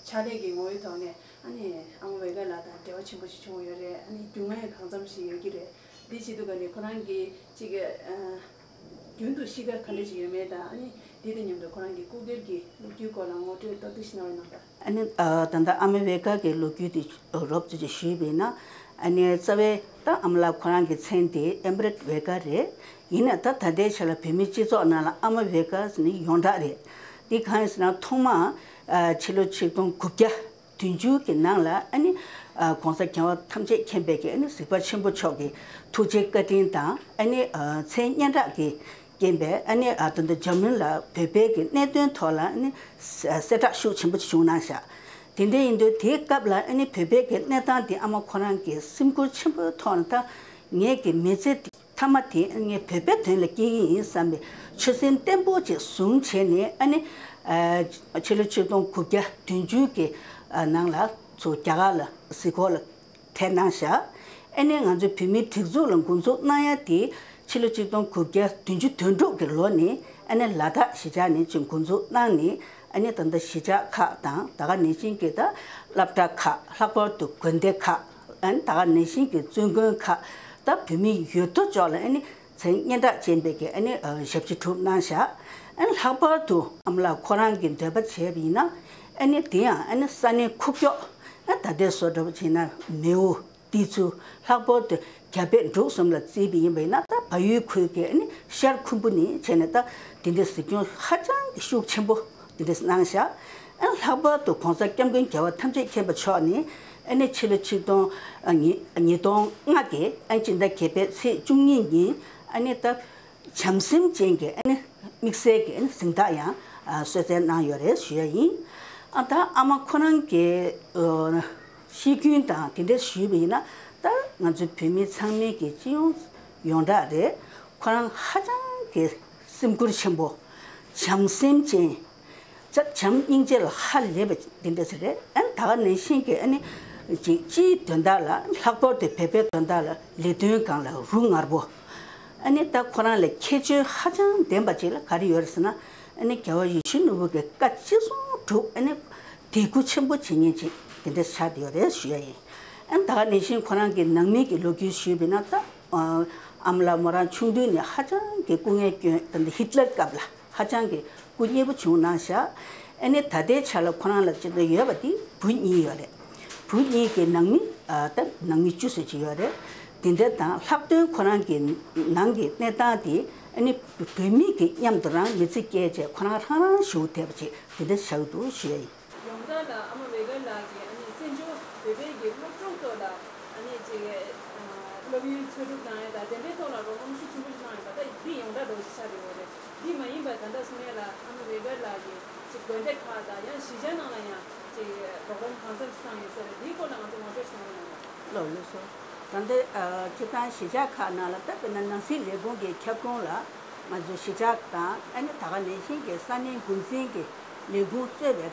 ཕྱག་ལས་ཀྱི་ངོ་བོའི་ཐོག་ནས་ཨ་ནི་ཨ་མ་ཝེ་ཀར་ལགས་དང་འབྲེལ་བ་ཆེན་པོ་ཞིག་བྱུང་ཡོད་རེད། ཨ་ནི་རྒྱུས་མངའ་ཡང་གང་འཚམ་ཞིག་ཡོད་ཀྱི་རེད། དེ་བྱེད་དུས་ག་ནས་ཁོ་རང་གིས་ཅིག་རྒྱུན་དུ་གཤིས་ཀ་ག་འདྲ་ཞིག་ཡོད་མེད་དང་། ཨ་ནི་དེ་དང་མཉམ་དུ་ཁོ་རང་གི་སྐུ་སྒེར་གྱི་ལོ་རྒྱུས་སྐོར་ལ་ངོ་སྤྲོད་ཏོག་ཙམ་ཞིག་གནང་རོགས་གནང་དང་། ཨ་ནི་ཨ། ད་ལྟ་ཨ་མ་ཝེ་ཀར་གྱི་ལོ་རྒྱུས་དེ་རོབ་ཙམ་ཅིག་ཞུས་པ་ཡིན་ན། ཨ་ནི་རྩ་བའི་ད་ཨ་མ་ལགས་ཁོ་རང་གི་མཚན་དེ་ཨེམ་རེད་ཝེ་ཀར་རེད། ཡིན་ན་ད་ད་ལྟའི་ཆ་ལ་བོད་མིའི་སྤྱི་ཚོགས་ནང་ལ་ཨ་མ་ཝེ་ཀར་ཟེར་ནས་ཡོངས་གྲགས་རེད། འདི་གང་ཡིན་ཟེར་ན་ཐོག་མ་ཨ་ཕྱི་ལོ་ཆིག་སྟོང་དགུ་བརྒྱ་བདུན་ཅུ་གི་ནང་ལ་ཨ་ནི་ཨ་༸གོང་ས་༸རྒྱལ་བ་ཐམས་ཅད་མཁྱེན་པའི་གི་ཨ་ནི་གཟིགས་པ་ཆེན་པོ་མཆོག་གི་ཐུགས་རྗེ་བཀའ་དྲིན་དང་། ཨ་ནི་ཨ་མཚན་སྙན་གྲགས་ཀྱི་རྐྱེན་པས་ཨ་ནི་ཨ་ད་ལྟ་འཛམ་གླིང་ལ་བོད་པའི་གི་གནད་དོན་ཐོག་ལ་ཨ་ནི་གསལ་བསྒྲགས་ཤུགས་ཆེན་པོ་ཞིག་བྱུང་གནང་ཤག་དེ་འདྲ་ཡིན་དུས་དེའི་སྐབས་ལ་ཨ་ནི་བོད་པའི་གི་གནས་སྟངས་དེ་ཨ་མ་ཁོ་རང་གི་སེམས་ཁུར་ཆེན་པོའི་ཐོག་ནས་ད་ངེད་ཀྱི་མི་ཚེ་འདི་མཐའ་མ་དེ་ངས་བོད་པའི་དོན་ལ་སྐྱེལ་གྱི་ཡིན་བསམ་པའི་ཆོད་སེམས་བརྟན་པོ་ཅིག་བཟུང་བྱས་ནས། ཨ་ནི་ཨ་ཕྱི་ལོ་ཆིག་སྟོང་དགུ་བརྒྱ་བདུན་ཅུ་གི་ཨ་ནང་ལ་ཚུར་རྒྱ་གར་ལ་གཟིགས་སྐོར་ལ་ཐད་གནང་ཤག་ཨ་ནི་ང་ཚོའི་བོད་མིའི་སྒྲིག་འཛུགས་ལ་འགོ་འཛུགས་གནང་ཡ་དེ་ཕྱི་ལོ་ཆིག་སྟོང་དགུ་བརྒྱ་བདུན་ཅུ་དོན་དྲུག་གི་ལོ་ནས་ཨ་ནི་ལ་དྭགས་གཞིས་ཆགས་ནས་ཅིག་འགོ་འཛུགས་གནང་ནས། ཨ་ནི་ད་ལྟ་གཞིས་ཆགས་ཁག་དང་། ད་ག་ནང་བཞིན་གྱི་ད་སློབ་གྲྭ་ཁག་ལྷག་པར་དུ་དགོན་སྡེ་ཁག་ཨ་ནི་ད་ག་ནང་བཞིན་གྱི་བཙུན་དགོན་ཁག་ད་བོད་མི་ཡོད་དོ་ཅོག་ལ་ཨ་ནི་མཚན་སྙན་གྲགས་ཅན་པའི་གི་ཨ་ནི་ཨ་ཞབས་ཕྱི་གྲུབ་གནང་ཤག་ཨ་ནི་ལྷག་པར་དུ་ཨ་མ་ལགས་ཁོ་རང་གི་འདོད་པ་བྱས་པ་ཡིན་ན། ཨ་ནི་དེ་ཡང་ཨ་ནི་ས་གནས་ཁུག་ཀྱོག་ཨ་ད་ལྟའི་བཟོ་འདྲ་པོ་བྱས་ན་མེའོ། དེ་ཚོ་ལྷག་པར་དུ་རྒྱ་བལ་འབྲུག་གསུམ་ལ་བརྩིས་པ་ཡིན་པ་ཡིན་ན། ད་བལ་ཡུལ་ཁུལ་གྱི་ཨ་ནི་ཤར་ཁུམ་བུ་ནས་བྱས་ནས་ད་དེ་འདྲའི་གཟིགས་སྐྱོང་ཧ་ཅང་གི་ཤུགས་ཆེན་པོ་དེ་འདྲ་གནང་ཤག་ཨ་ནི་ལྷག་པར་དུ་༸གོང་ས་༸སྐྱབས་མགོན་རྒྱལ་བ་ཐམས་ཅད་མཁྱེན་པ་མཆོག་ནས་ཨ་ནི་ཕྱི་ལོ་ཆིག་སྟོང་ཨ་ཉིས་ཉིས་སྟོང་ལྔ་གི་ཨ་ནི་སྤྱི་ཟླ་བརྒྱད་པའི་ཚེས་བཅུ་གཉིས་ཉིན་ཨ་ནི་ད་བྱམས་སེམས་ཅན་གྱི་ཨ་ནི་དམིགས་བསལ་གྱི་ཨ་ནི་གཟེངས་རྟགས་ཡང་ཨ་གསོལ་སྩལ་གནང་ཡོད་རེད་ཞུ་ཡ་ཡིན། ཨ་ད་ཨ་མ་ཁོ་རང་གི་ཨ་ཤེས་རྒྱུན་དང་དེ་འདྲ་ཞུས་པ་ཡིན་ན། ད་ང་ཚོ་བོད་མི་ཚང་མའི་གི་སྤྱི་ཡོངས་ཡོངས་གྲགས་རེད། ཁོ་རང་ཧ་ཅང་གི་སེམས་ཁུར་ཆེན་པོ། བྱམས་སེམས་ཅན། ད་བྱམས་སྙིང་རྗེ་ལ་ཧ་ལས་པ་དེ་འདྲ་ཞིག་རེད། ཨ་ནི་ད་ག་ནང་བཞིན་གྱི་ཨ་ནི་ཅིག་སྤྱིའི་དོན་དག་ལ། ལྷག་པར་དུ་བོད་པའི་དོན་དག་ལ་ལས་དོན་སྒང་ལ་རུ་ངར་པོ། ཨ་ནི་ད་ཁོ་རང་ལ་ཁྱད་ཆོས་ཧ་ཅང་ལྡན་པ་ཅིག་ལ་ག་རེ་ཡོད་རེད་ཟེར་ན། ཨ་ནི་རྒྱལ་བ་ཡིད་བཞིན་ནོར་བུ་གི་བཀའ་ཅི་གསུང་སྒྲུབ། ཨ་ནི་དད་གུས་ཆེན་པོ་བྱེད་མཁན་ཅིག་དེ་འདྲ་ཆགས་བསྡད་ཡོད་རེད་ཞུ་ཡ་ཡིན། ཨ་ནི་ད་ག་ནང་བཞིན་ཁོ་རང་གི་ནང་མི་གི་ལོ་རྒྱུས་ཞུས་པ་ཡིན་ན། ད་ཨ་མ་ལགས་མོ་རང་ཆུང་དུས་ནས་ཧ་ཅང་གི་སྐུ་ངལ་སྐྱོན། ད་ལྟ་ཧི་ཊ་ལར་སྐབས་ལ་ཧ་ཅང་གི་སྐུ་མཉེལ་པོ་བྱུང་གནང་ཤག་ཨ་ནི་ད་ལྟའི་ཆ་ལ་ཁོ་རང་ལ་སྤྱི་བཏང་ཡོད་པ་དེ་བུ་གཉིས་ཡོད་རེད། བུ་གཉིས་ཀྱི་ནང་མི་ཨ་ད་ནང་མི་བཅུ་ཙམ་ཅིག་ཡོད་རེད། དེ་འདྲ་དང་ལྷག་དོན་ཁོ་རང་གི་ནང་གི་གནས་སྟངས་དེ་ཨ་ནི་བུད་མེད་ཀྱི་མཉམ་དུ་རང་མི་ཚེ་སྐྱེལ་བྱས་ཁོ་རང་རང་རང་ཞུགས་ཐེབས་པ་ཅིག་དེ་འདྲ་ཆགས་འདུག་ཞུ་ཡ་ཡིན། ཡོངས་གྲགས་ལ་ཨ་མ་ཝེ་གར་ལགས་ཀྱིས་ཨ་ནི་བཙན་བྱོལ་བོད་པའི་གི་སློབ་ཕྲུག་ཚོ་ལ་ཨ་ནི་ཅིག་སློབ་ཡོན་འཚོལ་སྒྲུབ་གནང་ཡ་དང་དེ་འདྲའི་ཐོག་ལ་རོགས་རམ་ཤུགས་ཆེན་པོ་ཞིག་གནང་ཡོད་པ། ད་འདི་ཡོངས་གྲགས་འདྲ་བོ་ཞིག་ཆགས་བསྡད་ཡོད་རེད། འདི་མ་ཡིན་པ་ད་ལྟ་གསུང་ཡ་ལ་ཨ་མ་ཝེ་གར་ལགས་ཀྱིས་ཅིག་དགོན་སྡེ་ཁག་དང་ཡང་གཞིས་ཆགས་ནང་ལ་ཡང་ཅིག་རོགས་རམ་གང་འཚམ་ཞིག་བཏང་ཡོད་ས་རེད། འདིའི་སྐོར་ལ་ང་ཚོ་ངོ་སྤྲོད་ཞིག་གནང་རོགས་གནང་། ལགས་ལགས་སོ། ད་ལྟ་ཨ་སྤྱིར་བཏང་གཞིས་ཆགས་ཁག་ནང་ལ། ད་དཔེར་ན་ནང་སྲིད་ལས་ཁུངས་ཀྱི་ཁྱབ་ཁོངས་ལ་ང་ཚོ་གཞིས་ཆགས་དང་། ཨ་ནི་ད་ག་ནང་བཞིན་གྱི་ས་གནས་འགོ་འཛིན་གྱི་ལས་ཁུངས་གཙོས་པའི་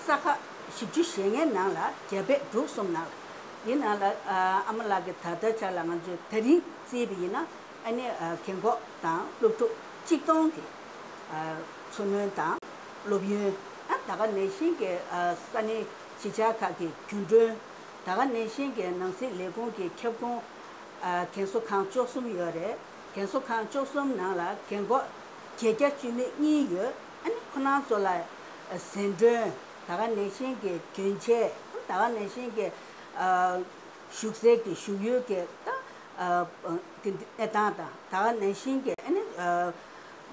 ས་ཁག་བཞི་བཅུ་ཞེ་ལྔའི་ནང་ལ་རྒྱ་བལ་འབྲུག་གསུམ་ནང་ལ། འདི་ནང་ལ་ཨ་ཨ་མ་ལགས་ཀྱིས་ད་ལྟའི་ཆ་ལ་ང་ཚོས་ད་རིང་བརྩིས་པ་ཡིན་ན། ཨ་ནི་ཨ་རྒན་གོག་དང་སློབ་ཕྲུག་གཅིག་སྟོང་གི་ཨ་འཚོ་སྣོན་དང་སློབ་ཡོན། ཨ་ད་ག་ནང་བཞིན་གྱི་ཨ་ས་གནས་གཞིས་ཆགས་ཁག་གི་རྒྱུན་གྲོན། ད་ག་ནང་བཞིན་གྱི་ནང་སྲིད་ལས་ཁུངས་ཀྱི་ཁྱབ་ཁོངས་ཨ་རྒན་གསོ་ཁང་བཅུ་གསུམ་ཡོད་རེད། རྒན་གསོ་ཁང་བཅུ་གསུམ་ནང་ལ་རྒན་གོག་བརྒྱད་བརྒྱ་བཅུ་མེད་གཉིས་ཡོད། ཨ་ནི་ཁོ་རང་ཚོ་ལ་ཟན་གྲོན། ད་ག་ནང་བཞིན་གྱི་གྱོན་ཆས། ད་ག་ནང་བཞིན་གྱི་ཨ་བཞུགས་སའི་གི་བཞུགས་ཡུལ་གྱི་ད་ཨ་དེ་འདྲའི་གནས་སྟངས་དང་། ད་ག་ནང་བཞིན་གྱི་ཨ་ནི་ཨ་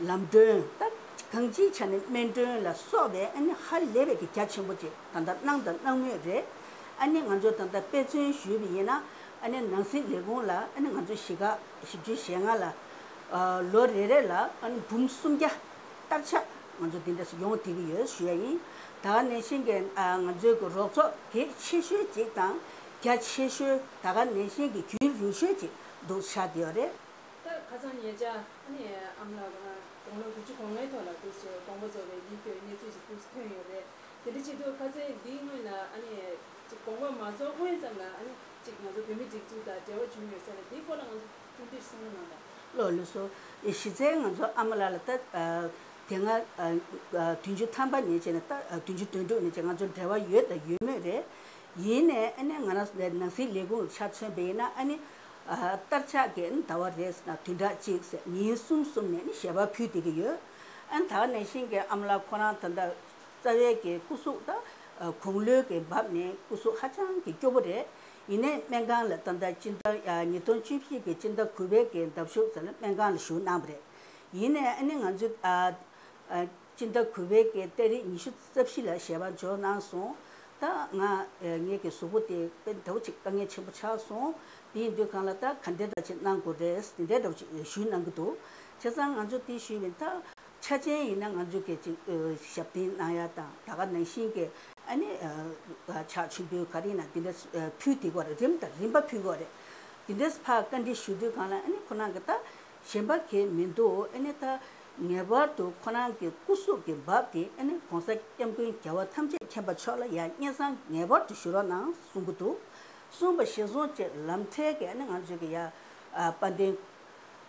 ལམ་གྲོན། ད་ གང་ཅིའི་ཆ་ནས་སྨན་གྲོན་ལ་སོགས་པའི་ཨ་ནི་ཧ་ལས་པའི་གི་རྒྱ་ཆེན་པོ་ཅིག་ད་ལྟ་གནང་དང་གནང་མུས་རེད། ཨ་ནི་ང་ཚོ་ད་ལྟ་དཔེ་མཚོན་ཞུས་པ་ཡིན་ན། ཨ་ནི་ནང་སྲིད་ལས་ཁུངས་ལ་ཨ་ནི་ང་ཚོ་གཞིས་ཀ་བཞི་བཅུ་ཞེ་ལྔ་ལ་ལོ་རེ་རེ་ལ་ཨ་ནི་འབུམ་སུམ་བརྒྱ་སྟར་ཆག་ང་ཚོ་འདི་འདྲ་ཞིག་ཡོང་བསྡད་ཀྱི་ཡོད་ཞུ་ཡ་ཡིན། ད་ག་ནང་བཞིན་གྱི་ང་ཚོའི་གི་རོགས་ཚོགས་གལ་ཆེ་ཤོས་ཅིག་དང་རྒྱ་ཆེ་ཤོས། ད་ག་ནང་བཞིན་གྱི་རྒྱུན་རིང་ཤོས་ཅིག་འདུག་ཆགས་བསྡད་ཡོད་རེད། ད་ཁ་སང་ཉེ་ཆར་ཨ་ནི་ཨ་མ་ལགས་དགུང་ལོ་དགུ་བཅུ་གོ་ལྔའི་ཐོག་ལ་འདུག་ཅེས་དགོངས་པ་རྫོགས་པའི་ཡིད་སྐྱོའི་གནས་ཚུལ་ཞིག་འདུག་ཐོན་ཡོད་རེད། དེ་འདྲ་བྱེད་དུས་ཁ་སང་འདིའི་སྔོན་ལ་ཨ་ནི་ཅིག་དགོངས་པ་མ་རྫོགས་སྔོན་ཙམ་ལ་ཨ་ནི་ཅིག་ང་ཚོ་བོད་མི་སྒྲིག་འཛུགས་དང་འབྲེལ་བ་བྱུང་ཡོད་ས་རེད། འདིའི་སྐོར་ལ་ང་ཚོ་ཐུང་ཐུང་གསུང་རོགས་གནང་དང་། ལགས་ལགས་སོ། གཞི་རྩའི་ང་ཚོ་ཨ་མ་ལགས་ལ་ད་དེ་སྔ་བདུན་ཅུ་ཐམ་པ་ནས་བྱས་ནས་ད་བདུན་ཅུ་དོན་དྲུག་ནས་བྱས་ང་ཚོ་འབྲེལ་བ་ཡོད་དང་ཡོད་མུས་རེད། ཡིན་ནའི་ཨ་ནི་ང་རང་ནང་སྲིད་ལས་ཁུངས་ཆ་མཚོན་པ་ཡིན་ན་ཨ་ནི་ཨ་སྟར་ཆག་གི་ཨ་ནི་ཟླ་བ་རེ་ཟེར་ན་བདུན་ཕྲག་གཅིག་ཟེར་ཉིན་གསུམ་གསུམ་ནས་ཨ་ནི་ཞལ་པར་ཕུལ་བསྡད་ཀྱི་ཡོད། ཨ་ནི་ད་ག་ནང་བཞིན་གྱི་ཨ་མ་ལགས་ཁོ་རང་ད་ལྟ་རྩ་བའི་གི་སྐུ་གཟུགས་ད་དགུང་ལོའི་གི་བབ་ནས་སྐུ་གཟུགས་ཧ་ཅང་གི་སྐྱོ་པོ་རེད། ཡིན་ནའི་སྨན་ཁང་ལ་ད་ལྟ་སྤྱི་ཟླ་ཉིས་སྟོང་བཅུ་བཞི་གི་སྤྱི་ཟླ་དགུ་པའི་གི་ཟླ་མཇུག་ཙམ་ལ་སྨན་ཁང་ལ་བཞུགས་གནང་བ་རེད། ཡིན་ནའི་ཨ་ནི་ང་ཚོ་ཨ། ཨ། སྤྱི་ཟླ་དགུ་པའི་གི་ཏ་རིག་ཉི་ཤུ་རྩ་བཞི་ལ་ཞལ་པར་འབྱོར་གནང་སོང་། ད་ང་ངེད་ཀྱི་གཟུགས་པོ་དེ་དཔེ་འདྲ་བོ་ཅིག་དཀའ་ངལ་ཆེན་པོ་ཆགས་སོང་། དེ་ཡིན་དུས་སྒང་ལ་ད་ག་འདྲ་འདྲ་ཅིག་གནང་དགོས་རེད་དེ་འདྲ་འདྲ་བོ་ཅིག་ཞུས་གནང་གི་འདུག་བྱས་ཙང་ང་ཚོ་དེ་ཞུས་པ་ཡིན། ད་ཆ་ཅན་ཡིན་ན་ང་ཚོ་གི་ཅིག་ཞབས་བརྟན་གནང་ཡ་དང་ད་ག་ནང་བཞིན་གྱི་ཨ་ནི་ཕྱག་མཆོད་འབུལ་ག་རེ་ཡིན་ན་དེ་འདྲ་ཕུལ་བསྡད་ཀྱི་ཡོད་རེད། རིམ་དང་རིམ་པ་ཕུལ་གྱི་ཡོད་རེད། དེ་འདྲ་ཕར་བཀའ་འདྲི་ཞུ་དུས་སྒང་ལ་ཨ་ནི་ཁོ་རང་གི་ད་གཞན་པ་གང་མི་འདུག་ཨ་ནི་ད་ངེས་པར་དུ་ཁོ་རང་གི་སྐུ་གཟུགས་ཀྱི་བབ་དེ་ཨ་ནི་༸གོང་ས་༸སྐྱབས་མགོན་རྒྱལ་བ་ཐམས་ཅད་མཁྱེན་པ་མཆོག་ལ་ཡ་སྙན་སེང་ངེས་པར་དུ་ཞུ་རོགས་གནང་གསུང་གི་འདུག་གསུངས་པ་གཞིར་བཟུང་བྱས་ལམ་འཕྲལ་གྱི་ཨ་ནི་ང་ཚོས་ཀྱི་ཡ་ཨ་དཔལ་ལྡན་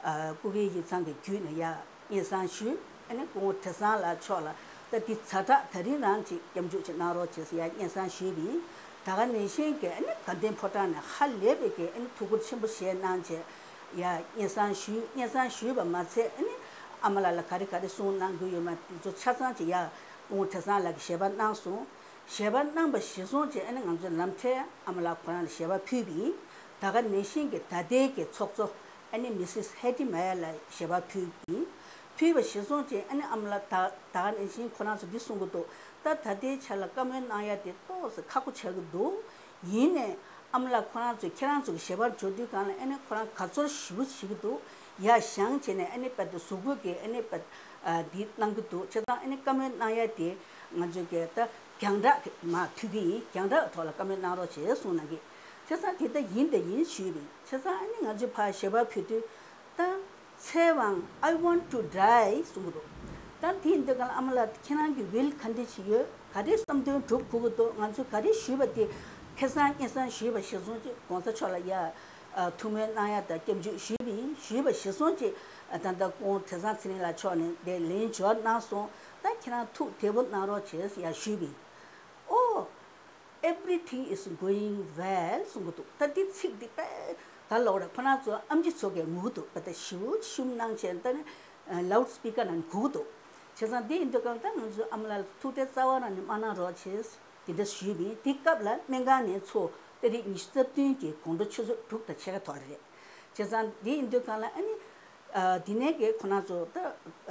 ཨ་སྐུ་སྒེར་ཡིག་ཚང་གི་བརྒྱུད་ནས་ཡ་སྙན་སེང་ཞུས། ཨ་ནི་སྐུ་ངོ་བྲེ་སྲང་ལགས་མཆོག་ལ་ད་འདི་ཛ་དྲག་ད་རིང་རང་ཅིག་སྐྱབས་འཇུག་ཅིག་གནང་རོགས་བྱེད་ཟེར་ཡ་སྙན་སེང་ཞུས་པ་ཡིན། ད་ག་ནང་བཞིན་གྱི་ཨ་ནི་དགའ་ལྡན་ཕོ་བྲང་ནས་ཧ་ལས་པའི་གི་ཨ་ནི་ཐུགས་ཁུར་ཆེན་པོ་བཞེས་གནང་བྱས་ཡ་སྙན་སེང་ཞུས། སྙན་སེང་ཞུས་པ་མ་ཚད་ཨ་ནི་ཨ་མ་ལགས་ལ་ག་རེ་ག་རེ་གསུང་གནང་དགོས་ཡོད་མེད་དེ་ཚོ་ཆ་ཚང་ཅིག་ཡ་སྐུ་ངོ་བྲེ་སྲང་ལགས་ཀྱིས་ཞལ་པར་གནང་སོང་། ཞལ་པར་གནང་པ་གཞིར་བཟུང་བྱས་ཨ་ནི་ང་ཚོས་ལམ་འཕྲལ་ཨ་མ་ལགས་ཁོ་རང་ལ་ཞལ་པར་ཕུལ་བ་ཡིན། ད་ག་ནང་བཞིན་གྱི་ད་ལྟའི་གི་ཚོགས་གཙོ་ཨ་ནི་མི་སིས་ཧེ་ཏི་མ་ཡ་ལ་ཞལ་པར་ཕུལ་བ་ཡིན། ཕུལ་བ་གཞིར་བཟུང་བྱས་ཨ་ནི་ཨ་མ་ལགས་ད་ད་ག་ནང་བཞིན་ཁོ་རང་ཚོ་འདི་གསུང་གི་འདུག་ད་ད་ལྟའི་ཆ་ལ་བཀའ་མོལ་གནང་ཡ་དེ་ཏོག་ཙམ་ཁག་པོ་ཆགས་ཀྱི་འདུག་ཡིན་ནའི་ཨ་མ་ལགས་ཁོ་རང་ཚོས་ཁྱེད་རང་ཚོ་གི་ཞལ་པར་འབྱོར་དུས་སྒང་ལ་ཨ་ནི་ཁོ་རང་དགའ་ཚོར་ཞེ་པོ་བྱེད་ཀྱི་འདུག་ཡ་བཞེངས་བྱས་ནས་ཨ་ནི་དཔེ་དེ་གཟུགས་པོ་གི་ཨ་ནི་དཔེ་འདི་གནང་གི་འདུག་བྱས་ཙང་ཨ་ནི་བཀའ་མོལ་གནང་ཡ་དེ་ང་ཚོས་གི་ད། རྒྱང་བསྒྲགས་མར་ཕུལ་གྱི་ཡིན། རྒྱང་བསྒྲགས་ཐོག་ལ་བཀའ་མོལ་གནང་རོགས་བྱེད་གསུངས་གནང་གི། བྱས་ཙང་དེ་ལྟར་ཡིན་དང་ཡིན་ཞུས་པ་ཡིན། བྱས་ཙང་ཨ་ནི་ང་ཚོས་ཕར་ཞལ་པར་ཕུལ་དུས་ད་ཚེ་དབང་I want to die གསུང་གི་འདུག་ད་དེ་ཡིན་དུས་ག་ལ་ཨ་མ་ལགས་ཁྱེད་རང་གི་ཝིལ་ག་འདྲ་ཞིག་ཡོད། ག་རེ་བསམ་དོན་འགྲུབ་དགོས་ཀྱི་འདུག་ང་ཚོས་ག་རེ་ཞུས་པ་དེ་ཁ་སང་སྙན་སེང་ཞུས་པ་གཞིར་བཟུང་གྱིས་༸གོང་ས་མཆོག་ལ་ཡ་ཐུགས་སྨོན་གནང་ཡ་དང་སྐྱབས་འཇུག་ཞུས་པ་ཡིན། ཞུས་པ་གཞིར་བཟུང་གྱིས་ད་ལྟ་སྐུ་ངོ་བྲེ་སྲང་ཚེ་རིང་ལགས་མཆོག་ནས་དེ་ལན་འབྱོར་གནང་སོང་། ད་ཁྱེད་རང་ཐུགས་བདེ་པོ་གནང་རོགས་བྱེད་ཟེར་ཡ་ཞུས་པ་ཡིན། Oh, everything is going well གསུང་གི་འདུག་ད་འདི་ཚིག་འདི་དཔེ་ད་ལོག་རེད། ཁོ་རང་ཚོ་ཨམ་ཆི་ཚོ་གས་ངུ་གི་འདུག་ད་ལྟ་ཞིའུ་ཤུམ་གནང་བྱས་ད་ནི་ལའུ་ཌི་སི་པི་ཀར་ནང་ནས་གོ་གི་འདུག་བྱས་ཙང་འདི་ཡིན་དུས་སྒང་ད་ང་ཚོའི་ཨ་མ་ལགས་ལ་ཐུགས་བདེ་རྩ་བ་རང་ནས་མ་གནང་རོགས་བྱེད། དེ་འདྲ་ཞུས་པ་ཡིན། དེ་སྐབས་ལ་སྨན་ཁང་ནས་ཚོགས་ཏ་རིག་ཉི་ཤུ་རྩ་བདུན་གྱི་དགོང་དྲོ་ཆུ་ཚོད་དྲུག་དང་ཕྱེད་ཀ་ཐོག་ལ་རེད། བྱས་ཙང་འདི་ཡིན་དུས་སྒང་ལ་ཨ་ནི། ཨ། དེ་ནས་ཀྱི་ཁོ་རང་ཚོ་ད་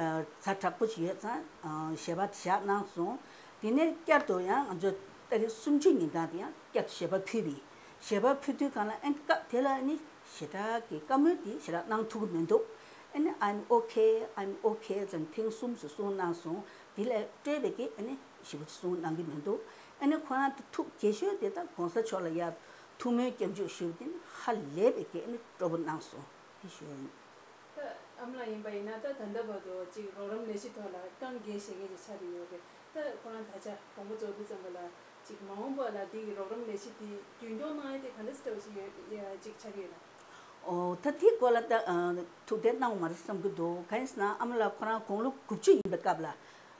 ཨ་ཛ་དྲག་པོ་ཞིག་ཡོད་ཙང་ཨ་ཞལ་པར་དེ་བཞག་གནང་སོང་། དེ་ནས་བསྐྱར་དུ་ཡང་ང་ཚོ་ཏ་རིག་སུམ་ཅུ་ཉིན་གང་དུ་ཡང་བསྐྱར་དུ་ཞལ་པར་ཕུལ་བ་ཡིན། ཞལ་པར་ཕུལ་དུས་སྒང་ལ་ཨ་ནི་སྐབས་དེ་ལ་ཨ་ནི་ཞེ་དྲག་གི་བཀའ་མོལ་དེ་ཞེ་དྲག་གནང་ཐུབ་ཀྱི་མི་འདུག་ཨ་ནི་I'm okay, I'm okay ཟེར་ནས་ཐེངས་གསུམ་ཙམ་གསུངས་གནང་སོང་། དེ་ལས་སྤྲོས་པའི་གི་ཨ་ནི་ཞེ་པོ་ཅིག་གསུངས་གནང་གི་མི་འདུག་ཨ་ནི་ཁོ་རང་དེ་ཐུགས་དགྱེས་ཤོས་དེ་ད་༸གོང་ས་མཆོག་ལ་ཡར་ཐུགས་སྨོན་སྐྱབས་འཇུག་ཞུས་པ་དེ་ནི་ཧ་ལས་པའི་གི་ཨ་ནི་སྤྲོ་པོ་གནང་སོང་། དེ་ཞུ་ཡ་ཡིན། ད་ཨ་མ་ལགས་ཡིན་པ་ཡིན་ན་ད་ད་ལྟ་བར་དུ་ཅིག་རོགས་རམ་ལས་གཞི་ཐོག་ལ་རྐང་འགན་བཞེས་མཁན་ཅིག་ཆགས་ཀྱི་ཡོད་རེད། ད་ཁོ་རང་ད་ཆ་དགོངས་པ་རྫོགས་དུས་ཙམ་པ་ལ་ཅིག་མ་འོངས་པ་ལ་འདི་གི་རོགས་རམ་ལས་གཞི་འདི་རྒྱུན་སྐྱོང་གནང་ཡ་དེ་ག་འདྲ་སེ་འདྲ་བ་ཞིག་ཡོད་ཡ་ཅིག་ཆགས་ཀྱི་ཡོད་ན། ཨོ་ད་དེའི་སྐོར་ལ་ད་ཨ་ཐུགས་གཏད་གནང་བ་མ་རེད་བསམ་གྱི་འདུག་གང་ཡིན་ཟེར་ན་ཨ་མ་ལགས་ཁོ་རང་དགུང་ལོ་དགུ་བཅུ་ཡིན་པའི་སྐབས་ལ་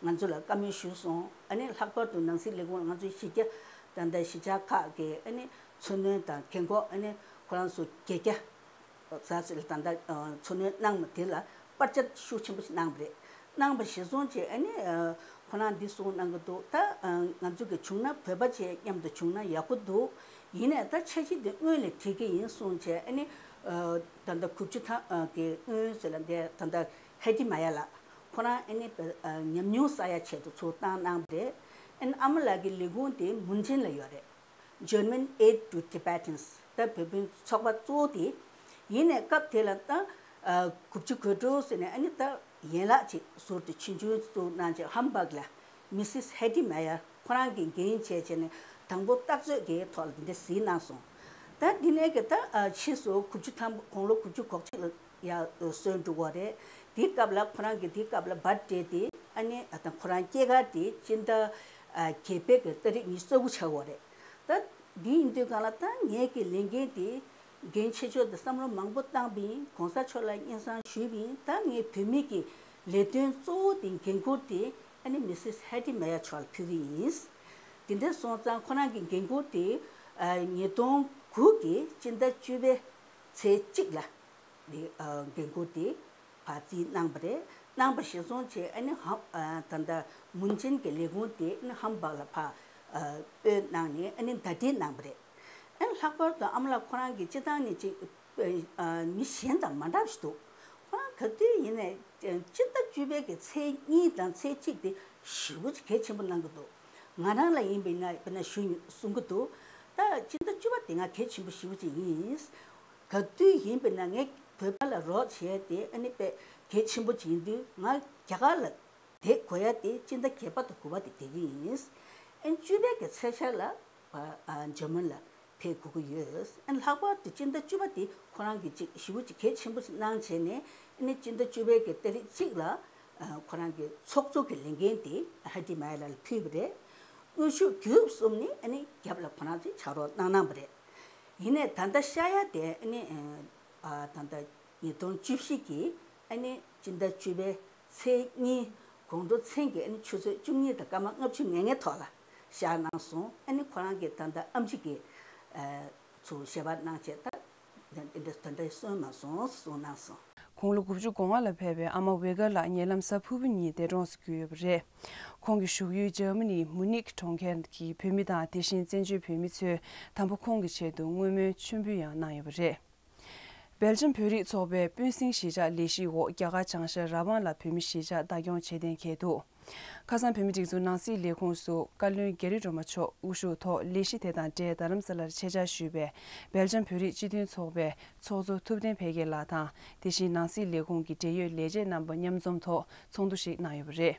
ང་ཚོ་ལ་བཀའ་མོལ་ཞུས་སོང་། ཨ་ནི་ལྷག་པར་དུ་ནང་སྲིད་ལས་ཁུངས་ལ་ང་ཚོའི་གཞིས་ཆགས་ད་ལྟ་གཞིས་ཆགས་ཁག་གི་ཨ་ནི་འཚོ་སྣོན་དང་རྒན་འཁོགས་ཨ་ནི་ཁོ་རང་ཚོ་བརྒྱད་བརྒྱ། ཟ་ཟི་ལ་ད་ལྟ་འཚོ་སྣོན་གནང་བ་དེ་ལ་པར་ཆ་ཤུགས་ཆེན་པོ་ཞིག་གནང་བ་རེད། གནང་བ་གཞིར་བཟུང་བྱས་ཨ་ནི་ཁོ་རང་འདི་གསུངས་གནང་གི་འདུག་ད་ང་ཚོ་གི་བྱུང་ན་བོད་པ་བཅས་མཉམ་དུ་བྱུང་ན་ཡག་པོ་འདུག་ཡིན་ནའི་ད་འཆར་གཞི་འདི་སྔོན་ལ་བྲིས་ཀྱི་ཡིན་གསུངས་བྱས་ཨ་ནི་ད་ལྟ་དགུ་བཅུ་ཐམ་གི་སྔོན་ཟེར་ལ་འདས་ད་ལྟ་ཧེ་ཏི་མ་ཡ་ལགས། ཁོ་རང་ཨ་ནི་ཨ་ཉམས་མྱོང་བསགས་ཡ་ཆེད་དུ་ཚུར་བཏང་གནང་བ་རེད། ཨ་ནི་ཨ་མ་ལགས་ཀྱི་ལས་ཁུངས་དེ་མུན་ཆེན་ལ་ཡོད་རེད། German Aid to Tibetans། ད་བོད་དོན་ཚོགས་པ་གཙོ་བོ་དེ་ཡིན་ནས། སྐབས་དེ་ལ་ད་ཨ་དགུ་བཅུ་གོ་དྲུག་ཟེར་ནས་ཨ་ནི་ད་ཡན་ལག་ཅིག་ཟུར་དུ་ཆིབས་བསྒྱུར་བཙུགས་གནང་བྱས། ཧམ་བྷག་ལ་Missus Hattie Meyer ཁོ་རང་གིས་འགན་བྱས་བྱས་ནས་དང་པོ་རྟགས་བརྗོད་ཀྱི་ཐོག་ལ་འདི་འདྲ་གཟིགས་གནང་སོང་། ད་འདི་ནས་ཀྱི་ད་ཨ་ཕྱིས་སུ་དགུ་བཅུ་ཐམ་དགུང་ལོ་དགུ་བཅུ་གོ་གཅིག་ལ་ཡར་སོན་འགྲོ་བ་རེད། དེའི་སྐབས་ལ་ཁོ་རང་གིས་དེའི་སྐབས་ལ་བར་སྤྲད་དེ། ཨ་ནི་ཨ་ད་ཁོ་རང་སྐྱེས་སྐར་དེ་སྤྱི་ཟླ་ཨ་བརྒྱད་པའི་གི་ཏ་རིག་ཉི་ཤུ་རྩ་དགུ་ཆགས་ཡོད་རེད། ད་འདི་ཡིན་དུས་སྒང་ལ་ད་ངེད་ཀྱི་ལས་འགན་དེ་འགན་ཆེ་ཤོས་དེ་བསམ་བློ་མང་པོ་བཏང་བ་ཡིན། གོང་ས་མཆོག་ལ་སྙན་སེང་ཞུས་པ་ཡིན། ད་ངས་བོད་མི་གི་ལས་དོན་གཙོ་བོ་དེ་འགན་འཁུར་དེ་ཨ་ནི་Missus Hattie Meyer མཆོག་ལ་ཕུལ་གི་ཡིན། དེ་འདྲ་སོང་ཙང་ཁོ་རང་གི་འགན་འཁུར་དེ་ཨ་ཉིས་སྟོང་དགུ་གི་སྤྱི་ཟླ་བཅུ་པའི་ཚེས་གཅིག་ལ་དེ་ཨ་འགན་འཁུར་དེ་ཕར་རྩིས་གནང་བ་རེད། གནང་བ་གཞིར་བཟུང་བྱས་ཨ་ནི་ཧམ་ཨ་ད་ལྟ་མུན་ཆེན་གྱི་ལས་ཁུངས་དེ་ཨ་ནི་ཧམ་བྷག་ལ་ཕར་ཨ་སྤོས་གནང་ནས་ཨ་ནི་ཟླ་སྒྲིལ་གནང་བ་རེད། ཨ་ནི་ལྷག་པར་དུ་ཨ་མ་ལགས་ཁོ་རང་གིས་སྤྱིར་བཏང་ནས་ཅིག་ཨ་མི་གཞན་དང་མ་འདྲ་བ་ཞིག་འདུག་ཁོ་རང་ག་དུས་ཡིན་ནའི་སྤྱི་ཟླ་བཅུ་པའི་གི་ཚེས་གཉིས་དང་ཚེས་གཅིག་དེ་ཞེ་པོ་ཅིག་གལ་ཆེན་པོ་གནང་གི་འདུག་ང་རང་ལ་ཡིན་པ་ཡིན་ན་དཔེར་ན་ཞུ་གསུང་གི་འདུག་ད་སྤྱི་ཟླ་བཅུ་པ་དེ་ང་གལ་ཆེན་པོ་ཞེ་པོ་ཅིག་ཡིན། ག་དུས་ཡིན་པ་ཡིན་ན་ངས་བོད་པ་ལ་རོགས་བྱས་ཏེ་ཨ་ནི་དཔེ་གལ་ཆེན་པོ་ཅིག་ཡིན་དུས། ང་རྒྱ་གར་ལ་བསྡད་དགོས་ཡ་དེ་སྤྱི་ཟླ་བརྒྱད་པ་དང་དགུ་པ་དེ་བསྡད་ཀྱི་ཡིན། ཨ་ནི་བཅུ་པའི་གི་ཚེས་ཤར་ལ་ཨ་ཨ་འཇར་མན་ལ་ཕེབས་དགོས་ཀྱི་ཡོད། ཨ་ནི་ལྷག་པར་དུ་སྤྱི་ཟླ་བཅུ་པ་དེ་ཁོ་རང་གིས་ཅིག་ཞེ་པོ་ཅིག་གལ་ཆེན་པོ་ཞིག་གནང་བྱས་ནས། ཨ་ནི་སྤྱི་ཟླ་བཅུ་པའི་གི་ཏ་རིག་གཅིག་ལ་ཨ་ཁོ་རང་གི་ཚོགས་གཙོ་གི་ལས་འགན་དེ་ཧ་ཏི་མ་ཡ་ལ་ལ་ཕུལ་བ་རེད། དངོས་ཤུགས་བརྒྱུད་གསུམ་ནས་ཨ་ནི་རྒྱབ་ལ་ཁོ་རང་ཚོས་ཕྱག་རོགས་གནང་གནང་བ་རེད། ཡིན་ནའི་ད་ལྟ་ཤར་ཡ་དེ་ཨ་ནི་ཨ་ད་ལྟ་ཉིས་སྟོང་བཅུ་བཞི་གི་ཨ་ནི་སྤྱི་ཟླ་བཅུ་པའི་ཚེས་གཉིས་དགོང་དྲོ་མཚན་གྱི་ཨ་ནི་ཆུ་ཚོད་བཅུ་གཉིས་དང་སྐར་མ་ལྔ་བཅུ་ང་ལྔའི་ཐོག་ལ་ཤར་གནང་སོང་། ཨ་ནི་ཁོ་རང་གིས་ད་ལྟ་ཨེམ་ཆི་གི་ཨ་ཚུར་ཞལ་པར་གནང་བྱས། ད་དེ་འདྲ་ད་ལྟ་སོན་མ་སོང་གསུངས་གནང་སོང་། དགུང་ལོ་དགུ་བཅུ་གོ་ལྔ་ལ་ཕེབས་པའི་ཨ་མ་ཝེ་གར་ལགས་ཉེ་ལམ་གཟའ་ཕུར་བུ་ཉིན་འདས་གྲོངས་སུ་གྱུར་ཡོད་པ་རེད། ཁོང་གི་བཞུགས་ཡུལ་འཇར་མ་ནིའི་མུ་ནིག་གྲོང་ཁྱེར་གྱི་བོད་མི་དང་དེ་བཞིན་བཙན་བྱོལ་བོད་མི་ཚོས་དམ་པ་ཁོང་གི་ཆེད་དུ་བསྔོ་སྨོན་མཆོད་འབུལ་ཡང་གནང་ཡོད་པ་རེད། སྦེལ་ཇམ་བོད་རིགས་ཚོགས་པའི་སྤུན་སྲིང་གཞིས་ཆགས་ལས་གཞིའི་འོག་རྒྱ་གར་བྱང་ཤར་ར་ཝང་ལ་བོད་མི་གཞིས་ཆགས་བདག་སྐྱོང་བྱེད་གཏན་འཁེལ་འདུག་ཁ་སང་བོད་མིའི་སྒྲིག་འཛུགས་ནང་སྲིད་ལས་ཁུངས་སུ་བཀའ་བློན་རྒྱ་རི་སྒྲོལ་མ་མཆོག་དབུ་བཞུགས་ཐོག་ལས་གཞི་དེ་དང་འབྲེལ་རྡ་རམ་ས་ལར་ཆེད་བཅར་ཞུས་པའི་སྦེལ་ཇམ་བོད་རིགས་སྤྱི་མཐུན་ཚོགས་པའི་ཚོགས་གཙོ་ཐུབ་བསྟན་འཕེལ་རྒྱས་ལགས་དང་། དེ་བཞིན་ནང་སྲིད་ལས་ཁུངས་ཀྱི་འབྲེལ་ཡོད་ལས་བྱེད་རྣམ་པ་མཉམ་འཛོམས་ཐོག་ཚོགས་འདུ་ཞིག་གནང་ཡོད་པ་རེད།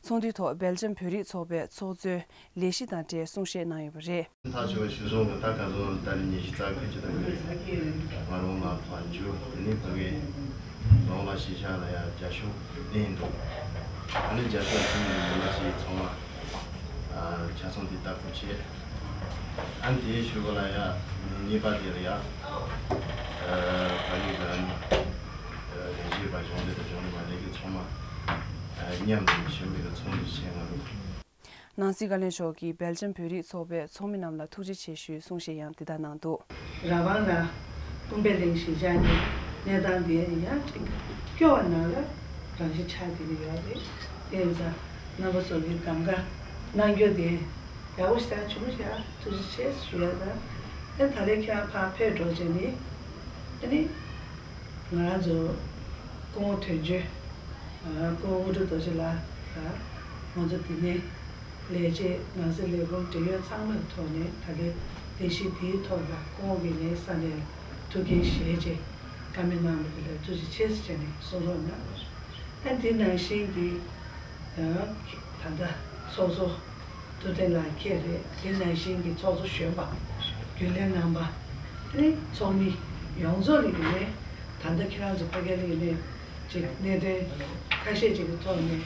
ཚོགས་འདུའི་ཐོག་སྦེལ་ཇམ་བོད་རིགས་ཚོགས་པའི་ཚོགས་གཙོས་ལས་གཞི་དང་འབྲེལ་གསུང་བཤད་གནང་ཡོད་པ་རེད། ཐག་ཆོད་པ་ཞུ་སོང་གི། ད་ག་ཚོད་ད་རེས་ཉི་ཤུ་རྩ་ཁ་ཅིག་ད་གི་ང་རང་ལ་ཕར་འཇུ། དེ་ནས་ཕ་གི་རང་ལ་གཞིས་ཆགས་ལ་ཡ་རྒྱ་ཤོག་བསྟན་འདུག་ཨ་ནི་རྒྱ་ཤོག་བསྟན་འདུག་མི་ལ་ཞིག་ཚང་མ་ཆ་ཚང་དེ་ལྟ་སྐོར་བྱས། ཨ་ནི་དེའི་ཤུལ་ལ་ཡ་ཉི་ཉི་པ་དེ་ལ་ཡ་ཕ་གི་ག་ནི་ལས་བྱེད་པ་གཞུང་འབྲེལ་དང་གཞུང་འབྲེལ་མ་ཡིན་གྱི་ཚང་མ་མཉམ་དུ་ཞུ་མི་གི་ཚོགས་འདུ་བྱས། ང་རང་ནང་སྲིད་བཀའ་བློན་མཆོག་གིས་སྦེལ་ཇམ་བོད་རིགས་ཚོགས་པའི་ཚོགས་མི་རྣམས་ལ་ཐུགས་རྗེ་ཆེ་ཞུའི་གསུང་བཤད་ཡང་འདི་ལྟར་གནང་འདུག་ར་ཝང་ལ་ཀུམ་བེ་གླིང་གཞིས་ཆགས་ནི་གནས་སྟངས་འདི་ཡང་ཅིག་སྐྱོ་བ་ནང་ལ་རང་བཞིན་ཆགས་བསྡད་ཀྱི་ཡོད་རེད། དེ་ཡིན་ཙང་རྣམ་པ་ཚོ་གིས་གདམ་ག་གནང་རྒྱུ་དེ་ཡག་པོ་ཞེ་དྲག་བྱུང་ཤག་ཐུགས་རྗེ་ཆེ་ཞུ་ཡ་དང་། ཨེ་ད་རེས་ཁྱེད་རང་ཕར་ཕེབས་འགྲོ་བྱས་ནི་ཨ་ནི་ང་རང་ཚོ་སྐུ་ངོ་དོན་གཅོད། སྐུ་ངོ་དངོས་གྲུབ་རྡོ་རྗེ་ལགས་དང་། ང་ཚོ་འདི་ནས་ལས་བྱེད་ནང་སྲིད་ལས་ཁུངས་འབྲེལ་ཡོད་ཚང་མའི་ཐོག་ནས་ད་གིན་ལས་གཞི་འདིའི་ཐོག་ལ་སྐུ་ངོ་གིས་ངའི་ས་ནས་ཐུགས་འགན་བཞེས་བྱས་བཀའ་མོལ་གནང་བ་དེ་ལ་ཐུགས་རྗེ་ཆེ་ཟེར་བྱས་ནས་གསུང་རོགས་གནང་། ཨ་འདི་ནང་བཞིན་གྱི་ད་ལྟ་ཚོགས་གཙོ་ཐུབ་བསྟན་ལགས་ཁྱེད་རེད། དེ་ནང་བཞིན་གྱི་ཚོགས་གཙོ་གཞོན་པ་རྒྱུན་ལས་རྣམ་པ། ཨ་ནི་ཚོགས་མི་ཡོངས་རྫོགས་ལ་ཡིན་ནའི་ད་ལྟ་ཁྱེད་རང་ཚོ་ཕ་གི་ལ་ཡིན་ནའི་ཅིག་གནད་དོན་ཁ་ཤས་ཅིག་གི་ཐོག་ནས་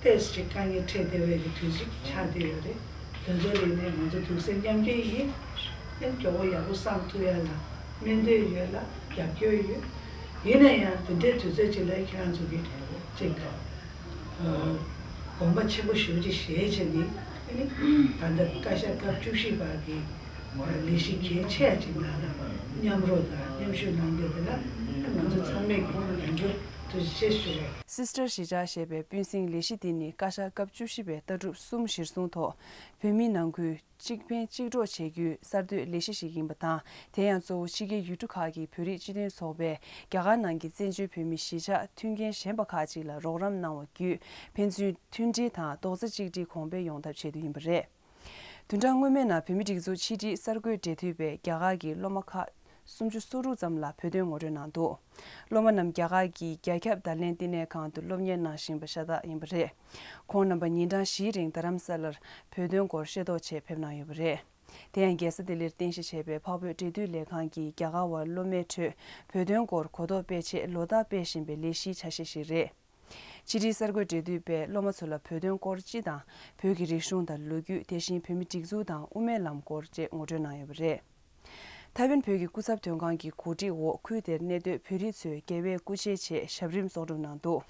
ཏོག་ཙམ་ཅིག་དཀའ་ངལ་འཕྲད་བསྡད་པའི་གི་དུས་ཚིགས་ཆགས་བསྡད་ཡོད་རེད། དེ་ཚོ་ལ་ཡིན་ནའི་ང་ཚོ་དུས་སེམས་མཉམ་སྐྱེད་ཡིན། ཨ་ནི་མགྱོགས་པོ་ཡག་པོ་བསམ་ཐུབ་ཡ་ལ་སྨོན་འདུན་ཡོད་ལ་རྒྱབ་སྐྱོར་ཡོད། ཡིན་ན་ཡང་དེ་འདྲའི་དུས་ཚོད་ཅིག་ལ་ཁྱེད་རང་ཚོ་གི་ཅིག་དགོངས་པ་ཆེན་པོ་ཞེ་པོ་ཅིག་བཞེས་བྱས་ནས། ཨ་ནི་ད་ལྟ་བཀའ་ཤག་སྐབས་བཅུ་བཞི་པ་གི་ལས་གཞི་གལ་ཆེ་ཅིག་ནང་ལ་མཉམ་རོགས་དང་མཉམ་ཞུགས་གནང་རྒྱུ་དེ་ལ་ང་ཚོ་ཚང་མས་ཀྱི་རྒྱབ་སྐྱོར་ Sister གཞིས་ཆགས་ཞེས་པའི་སྤུན་སྲིང་ལས་གཞི་འདི་ནི་བཀའ་ཤག་སྐབས་བཅུ་བཞི་པའི་ལྟ་གྲུབ་གསུམ་གཞིར་བཟུང་ཐོག་བོད་མི་ནང་ཁུལ་གཅིག་ཕན་གཅིག་གྲོགས་བྱེད་རྒྱུའི་གསར་གཏོད་ལས་གཞི་ཞིག་ཡིན་པ་དང་། དེ་ཡང་གཙོ་བོ་ཕྱི་རྒྱལ་ཡུལ་གྲུ་ཁག་གི་བོད་རིགས་སྤྱི་མཐུན་ཚོགས་པས་རྒྱ་གར་ནང་གི་བཙན་བྱོལ་བོད་མི་གཞིས་ཆགས་མཐུན་རྐྱེན་ཞན་པ་ཁག་ཅིག་ལ་རོགས་རམ་གནང་བ་བརྒྱུད་ཕན་ཚུན་མཐུན་སྒྲིལ་དང་རྡོག་རྩ་གཅིག་སྒྲིལ་གོང་འཕེལ་ཡོང་ཐབས་ཆེད་དུ་ཡིན་པ་རེད། བདུན་ཕྲག་སྔོན་མའི་ནང་བོད་མིའི་སྒྲིག་འཛུགས་ཕྱི་དྲིལ་གསར་འགོད་འབྲེལ་མཐུད་པས་རྒྱ་གར་གྱི་སློབ་མ་ཁག་སུམ་ཅུ་སོ་དྲུག་ཙམ་ལ་བོད་དོན་ངོ་སྤྲོད་གནང་འདུག་སློབ་མ་རྣམས་རྒྱ་གར་གྱི་རྒྱ་ཁྱབ་བརྡ་ལན་བསྟི་གནས་ཁང་དུ་སློབ་གཉེར་གནང་བཞིན་པ་ཤ་སྟག་ཡིན་པ་རེད། ཁོང་རྣམ་པ་ཉིན་གྲངས་བཞིའི་རིང་རྡ་རམ་ས་ལར་བོད་དོན་སྐོར་ཤེས་རྟོགས་ཆེད་ཕེབས་གནང་ཡོད་པ་རེད། དེ་ཡང་རྒྱལ་ས་ལྡི་ལིར་རྟེན་གཞི་བྱས་པའི་འཕགས་བོད་འབྲེལ་མཐུད་ལས་ཁང་གིས་རྒྱ་གར་བ་སློབ་མའི་ཁྲོད་བོད་དོན་སྐོར་གོ་རྟོགས་སྤེལ་ཆེད་ལོ་ལྟར་སྤེལ་བཞིན་པའི་ལས་གཞིའི་ཆ་ཤས་ཤིག་རེད། ཕྱི་དྲིལ་གསར་འགོད་འབྲེལ་མཐུད་པས་སློབ་མ་ཚོ་ལ་བོད་དོན་སྐོར་སྤྱི་དང་བོད་ཀྱི་རིག་གཞུང་དང་ལོ་རྒྱུས། དེ་བཞིན་བོད་མིའི་སྒྲིག་འཛུགས་དང་དབུ་མའི་ལམ་སྐོར་བཅས་ངོ་སྤྲོད་གནང་ཡོད་པ་རེད། ཐའེ་ཝན་བོད་ཀྱི་སྐུ་ཚབ་དོན་ཁང་གི་གོ་སྒྲིག་འོག་ཁུལ་དེར་གནས་སྡོད་བོད་རིགས་ཚོས་རྒྱལ་བའི་སྐུ་ཕྱྭའི་ཆེད་ཞབས་རིམ་གསོག་སྒྲུབ་གནང་འདུག་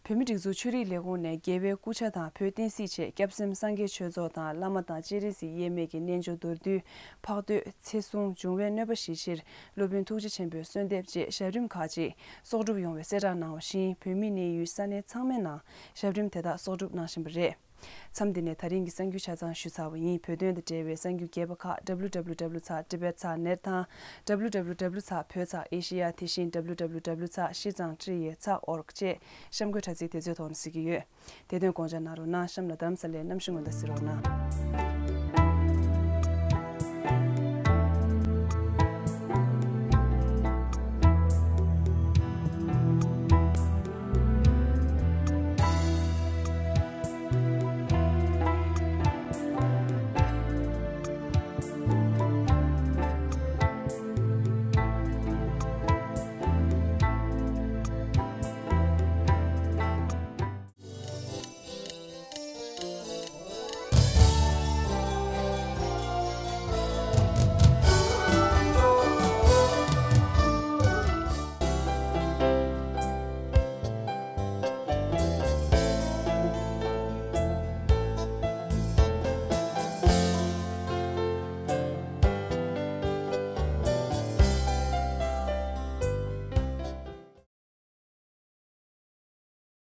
བོད་མིའི་སྒྲིག་འཛུགས་ཆོས་རིག་ལས་ཁུངས་ནས་རྒྱལ་བའི་སྐུ་ཕྱྭ་དང་བོད་བསྟན་སྲིད་ཆེད་སྐྱབས་སེམས་སངས་རྒྱས་ཆོས་ཚོགས་དང་བླ་མ་དང་སྤྱན་རས་གཟིགས་དབྱེར་མེད་ཀྱི་རྣལ་འབྱོར་མདོར་བསྡུས། འཕགས་བསྟོད། ཚེ་གཟུངས། འབྱུང་བའི་གནོད་པ་ཞི་ཕྱིར་སློབ་དཔོན་ཐུགས་རྗེ་ཆེན་པོའི་གསོལ་འདེབས་བཅས་ཞབས་རིམ་ཁག་ཅིག་གསོག་སྒྲུབ་ཡོང་བའི་གསལ་བསྒྲགས་གནང་བ་བཞིན། བོད་མིའི་གནས་ཡུལ་ས་གནས་ཚང་མའི་ནང་ཞབས་རིམ་དེ་དག་གསོག་སྒྲུབ་གནང་བཞིན་པ་རེད། མཚམས་འདི་ནས་ད་རིང་གི་གསར་འགྱུར་ཆ་ཚང་ཞུས་ཚར་བ་ཡིན། བོད་དོན་དང་འབྲེལ་བའི་གསར་འགྱུར་རྒྱས་པ་ཁག་www ཚགས་tibet ཚགས་net དང་www ཚགས་བོད་ཚགས་asia དེ་བཞིན་www ཚགས་ཤིས་ཙང་ཀྲི་ཡའི་ཚགས་org བཅས་གཤམ་འཁོད་དྲ་ཚིགས་དེ་ཚོའི་ཐོག་ནས་གཟིགས་ཀྱི་ཡོད། དེ་དོན་དགོངས་འཇགས་གནང་རོགས་གནང་། གཤམ་ལ་རྡ་རམ་ས་ལའི་གནམ་གཤིས་སྔོན་བརྡ་གཟིགས་རོགས་གནང་།